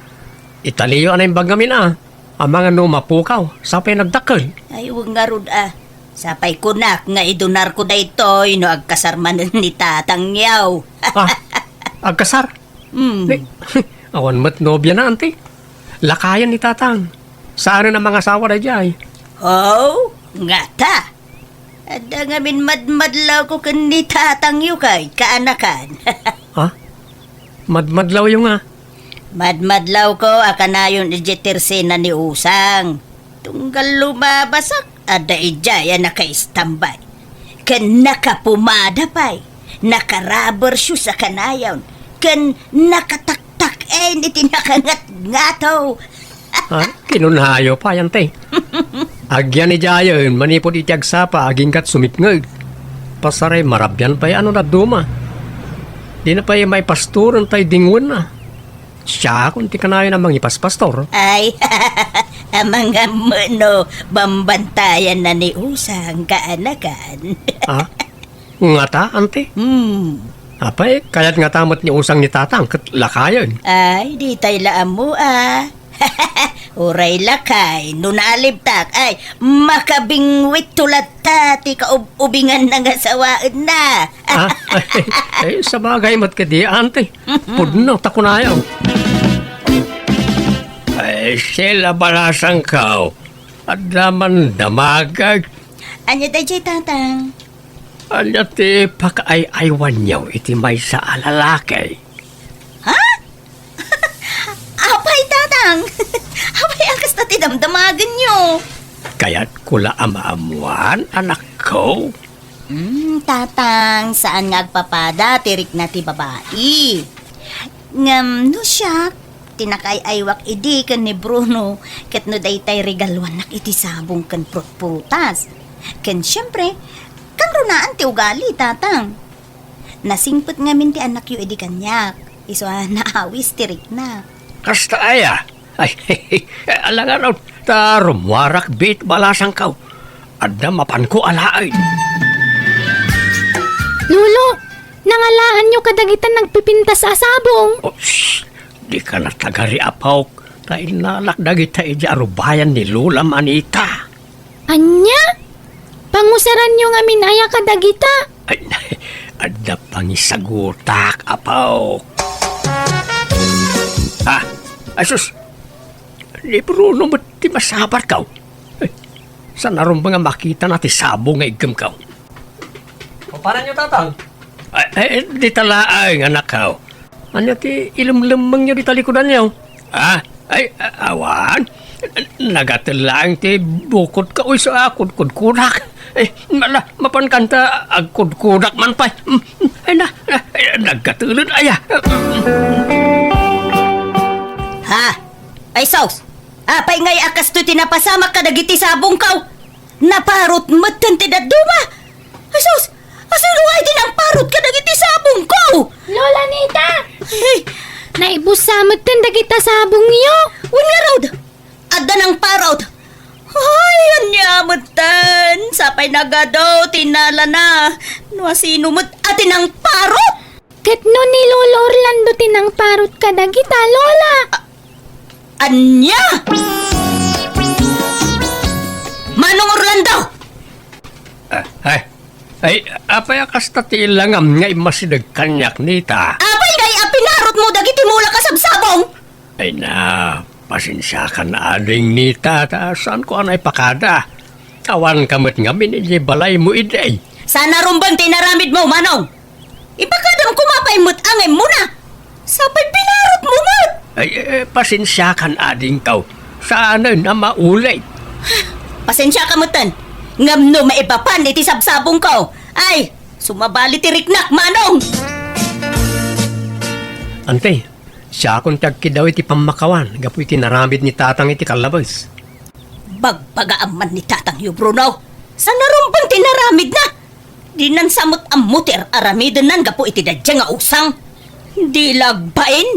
Italiyo a naimbag ngamin a. Amangan no mapukaw, sapay nagdakkel. Ay, wen ngarud a. Sapay kunak nga idunarko daytoy no agkasar manen ni tatangyo. Ah, agkasar? Hmm. Ni, awan met nobiana, auntie. Lakayen ni tatang. Saanen a mangasawa daydiay. Oh, ngata. Adda ngamin madmadlawko ken ni tatangyo kay kaanakan. Ha? Madmadlawyo nga? Madmadlawko a kanayon idiay tersena ni Usang. Tunggal lumabasak, adda idiay a nakaistambay. Ken nakapumada pay, naka-rubber shoes a kanayon, ken nakatak- tak-en iti nakangatngato. Ha? Kinunaayo pay, auntie. Agyan idiayen manipud iti agsapa agingga't sumipngeg. Pasaray marabian pay a no dadduma. Dina pay maipastoren tay dingoenna. Siakon ti kanayon a mangipaspastor. Ay, amangan met no bambantayanna ni Usang kaanakan. Ha? Ngata, auntie? Hmm. Apay, kayat ngata met ni Usang ni tatang ket lakayen. Ay, ditay la ammo a. Uray lakay, no naalibtak, ay, makabingwitto latta ti kaub-ubinganna nga sawaenna. Ah, ay, ay, sabagay met kadi, auntie. Pudno ta kunayo. Ay, Sheila, balasangko. Adda man damagek. Ania daydiay, tatang? Ania ti pakaay-aywanyo iti maysa a lalaki? Ha? Apay, tatang? Apay a kasta ti damdamagenyo? Kayatko la a maammuan, anakko. Hmm, tatang, saan nga agpapada ti rikna ti babai. Ngem no siak, ti nakaay-aywak idi ken ni Bruno, ket no daytay regaluannak iti sabong ken prutprutas. Ken siempre, kangrunaan ti ugali, tatang. Nasingpet ngamin ti annakyo idi kaniak, isu a naawis ti rikna. Kasta aya? Ay, ala ngarud, ta rummuarak bit balasangko. Adda mapanko alaen. Lolo, nangalaanyo kadagita nagpipintas a sabong? Oh, shh! Dika natagari, apok, ta innalak dagita idiay arubayan ni Lolam Anita. Ania? Pangusaranyo ngamin aya kadagita? Ay, adda pangisagutak, apok. Ah, ay sus! Ni Bruno met ti masabarko. Ay, saan a rumbeng a makitana ti sabong nga iggem ko? Papananyo, Tatang? Ay, ay, dita laeng, anakko. Ania ti ilemlemmengyo dita likudanyo? Ah, ay, a-, awan. Nagatel laeng ti bukodko isu a kudkudkudak. Eh, mala, mapan kanta agkudkudak man pay. Mm, mm, ay na, na, ay, naggatelen aya. Ha? Ay, sus! Apay ngay a kastoy ti napasamak kadagiti sabongko? Naparot metten ti dadduma! Ay, sus! Asino ngay ti nangparot kadagiti sabongko? Lola Nita! Ay! Naibussa metten dagita sabongyo! Wen ngarud! Adda nangparot! Ay, ania metten! Sapay nagadu ti nalana! No asino met a ti nangparot? Ket no ni Lolo Orlando ti nangparot kadagita, Lola? Ania? Manong Orlando! Ah, ay, ay, apay a kasta ti ilangam nga immasideg kaniak, Nita? Apay ngay a pinarotmo dagiti mulak a sabsabong? Ay na, pasensiakan ading, Nita, ta saanko a naipakada. Awanka met ngamin idiay balaymo idi. Saan a rumbeng ti inaramidmo, Manong? Ipakadam koma pay met a nga immuna. Sapay pinarotmo met. Ay, eh, pasensiakan adingko. Saanen a maulit. Pasensiaka metten. Ngem no maipapan iti sabsabongko, ay, sumabali ti riknak, Manong. Ante, siakon ti agkidaw iti pammakawan gapu iti naramid ni Tatang iti kallabes. Bagbagaam man ni Tatangyo, Bruno. Saan a rumbeng ti inaramidna? Dinan sa met ammo ti ar-aramidennan gapu iti daydiay nga usang. Di la agbain,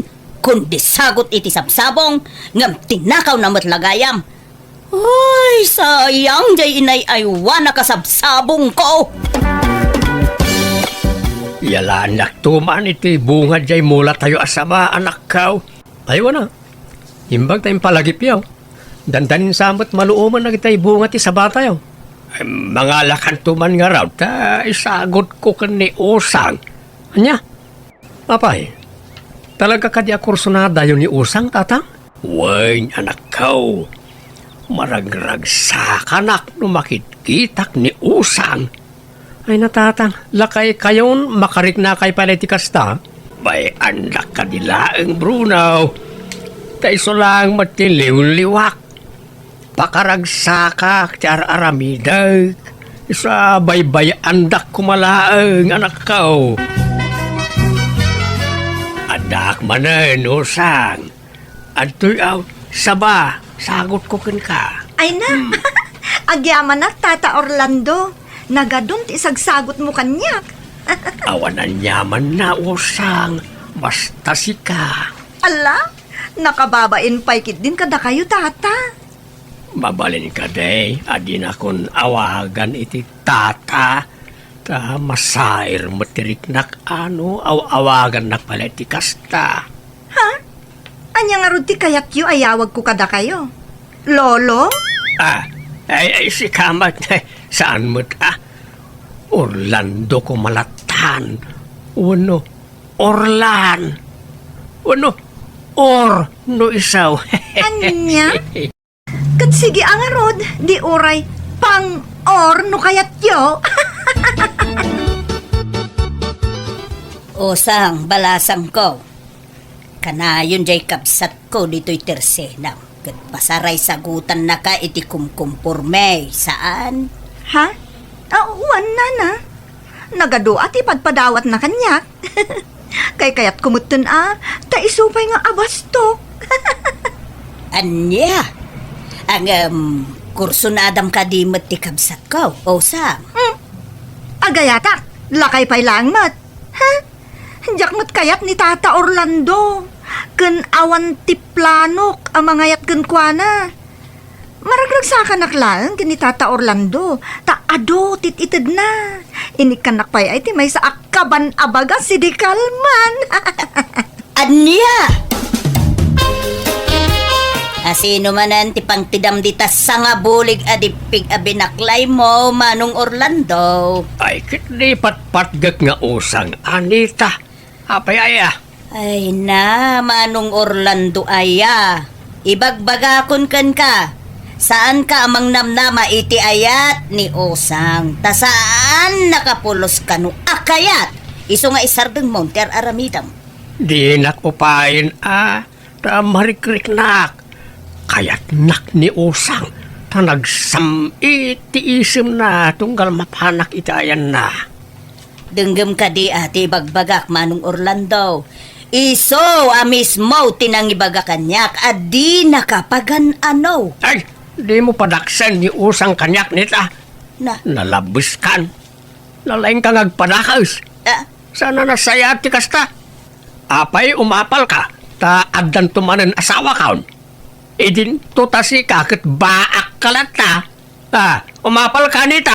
kundi sagut iti sabsabong, ngem tinakawna met la gayam. Ay, sayang, diay inay-aywanak a sabsabongko. Yalaannakto man iti bunga diay mulatayo a saba, anakko. Ay, wana. Imbag ta impalagipyo. Dandanin sa met maluomen dagiti bunga ti sabatayo. Ay, mangalakanto man ngarud ta isagutko ken ni Usang. Ania? Apay, talaga kadi a kursunadayo ni Usang, Tatang? Wen, anakko. Maragragsakanak no makitkitak ni Usang. Ay na, Tatang, lakaykayon, makariknakay pay iti kasta? Bay-andak kadi laeng, Bruno. Ta isu laeng met ti liwliwak. Pakaragsakak ti ar-aramidek. Isu a baybay-andak koma laeng, anakko. Addaak manen, Usang. Adtoy a, saba, sagutko kenka. Ay na, Hmm. Agyamanak, Tata Orlando. Nagadun ti isagsagutmo kaniak. Awan aniamanna, Usang. Basta sika. Ala, nakababain pay ketdin kadakayo, Tata. Mabalin kadi a dinakon awagan iti Tata? Ta masair met ti riknak a no aw-awagannak pay la iti kasta. Ha? Ania ngarud ti kayatyo a yawagko kadakayo? Lolo? Ah, ay, ay, sika met, saan met, ah? Orlando koma lattan. Wenno Orlan. Wenno Or no isu. Ania? Ket sige a ngarud, di uray pang-or no kayatyo. Usang, balasangko. Kanayon diay kabsatko ditoy tersenam, ket pasaraysagutannak iti kumkumporme, saan? Ha? Ah, wen, nana. Nagadu a ti padpadawatna kaniak. Kaykayatko metten a, ta isu pay nga abastok. Ania? Ngem, kursunadam kadi met ti kabsatko, Usang? Hmm. Agayatak, lakay pay laeng met. Ha? Diak met kayat ni Tata Orlando. ken awan ti planok a mangayat kenkuana. Maragragsakanak laeng ken ni Tata Orlando, ta adu ti itedna. Inikkannak pay ay ti maysa a kaban a baga sidi kalman. Ania? Asino manen ti pangtedam dita sangabulig a dippig a binaklaymo, Manong Orlando? Ay, ket di patpatgek nga usang, Anita. Apay aya? Ay na, Manong Orlando aya. Ibagbagakon kenka, saanka a mangnamnama iti ayat ni usang, ta saan nakapulos kano a kayat, isu nga isardengmo ti ar-aramidem. Dinak upayen a, ta marikriknak. Kayatnak ni usang, ta nagsam-it ti isemna tunggal mapanak iti ayanna. Denggem kadi a ti ibagbagak, Manong Orlando. Isu a mismo ti nangibaga kaniak a dinaka pagan-ano. Ay, dimo padaksen ni usang kaniak, Nita. Na? Nalabeskan. Nalaingka nga agpadakes. Ah? Saan a nasayaat ti kasta? Apay, umapalka, ta addanto manen asawakon. Idinto ta sika ket baakka latta. Ah, umapalka, Nita.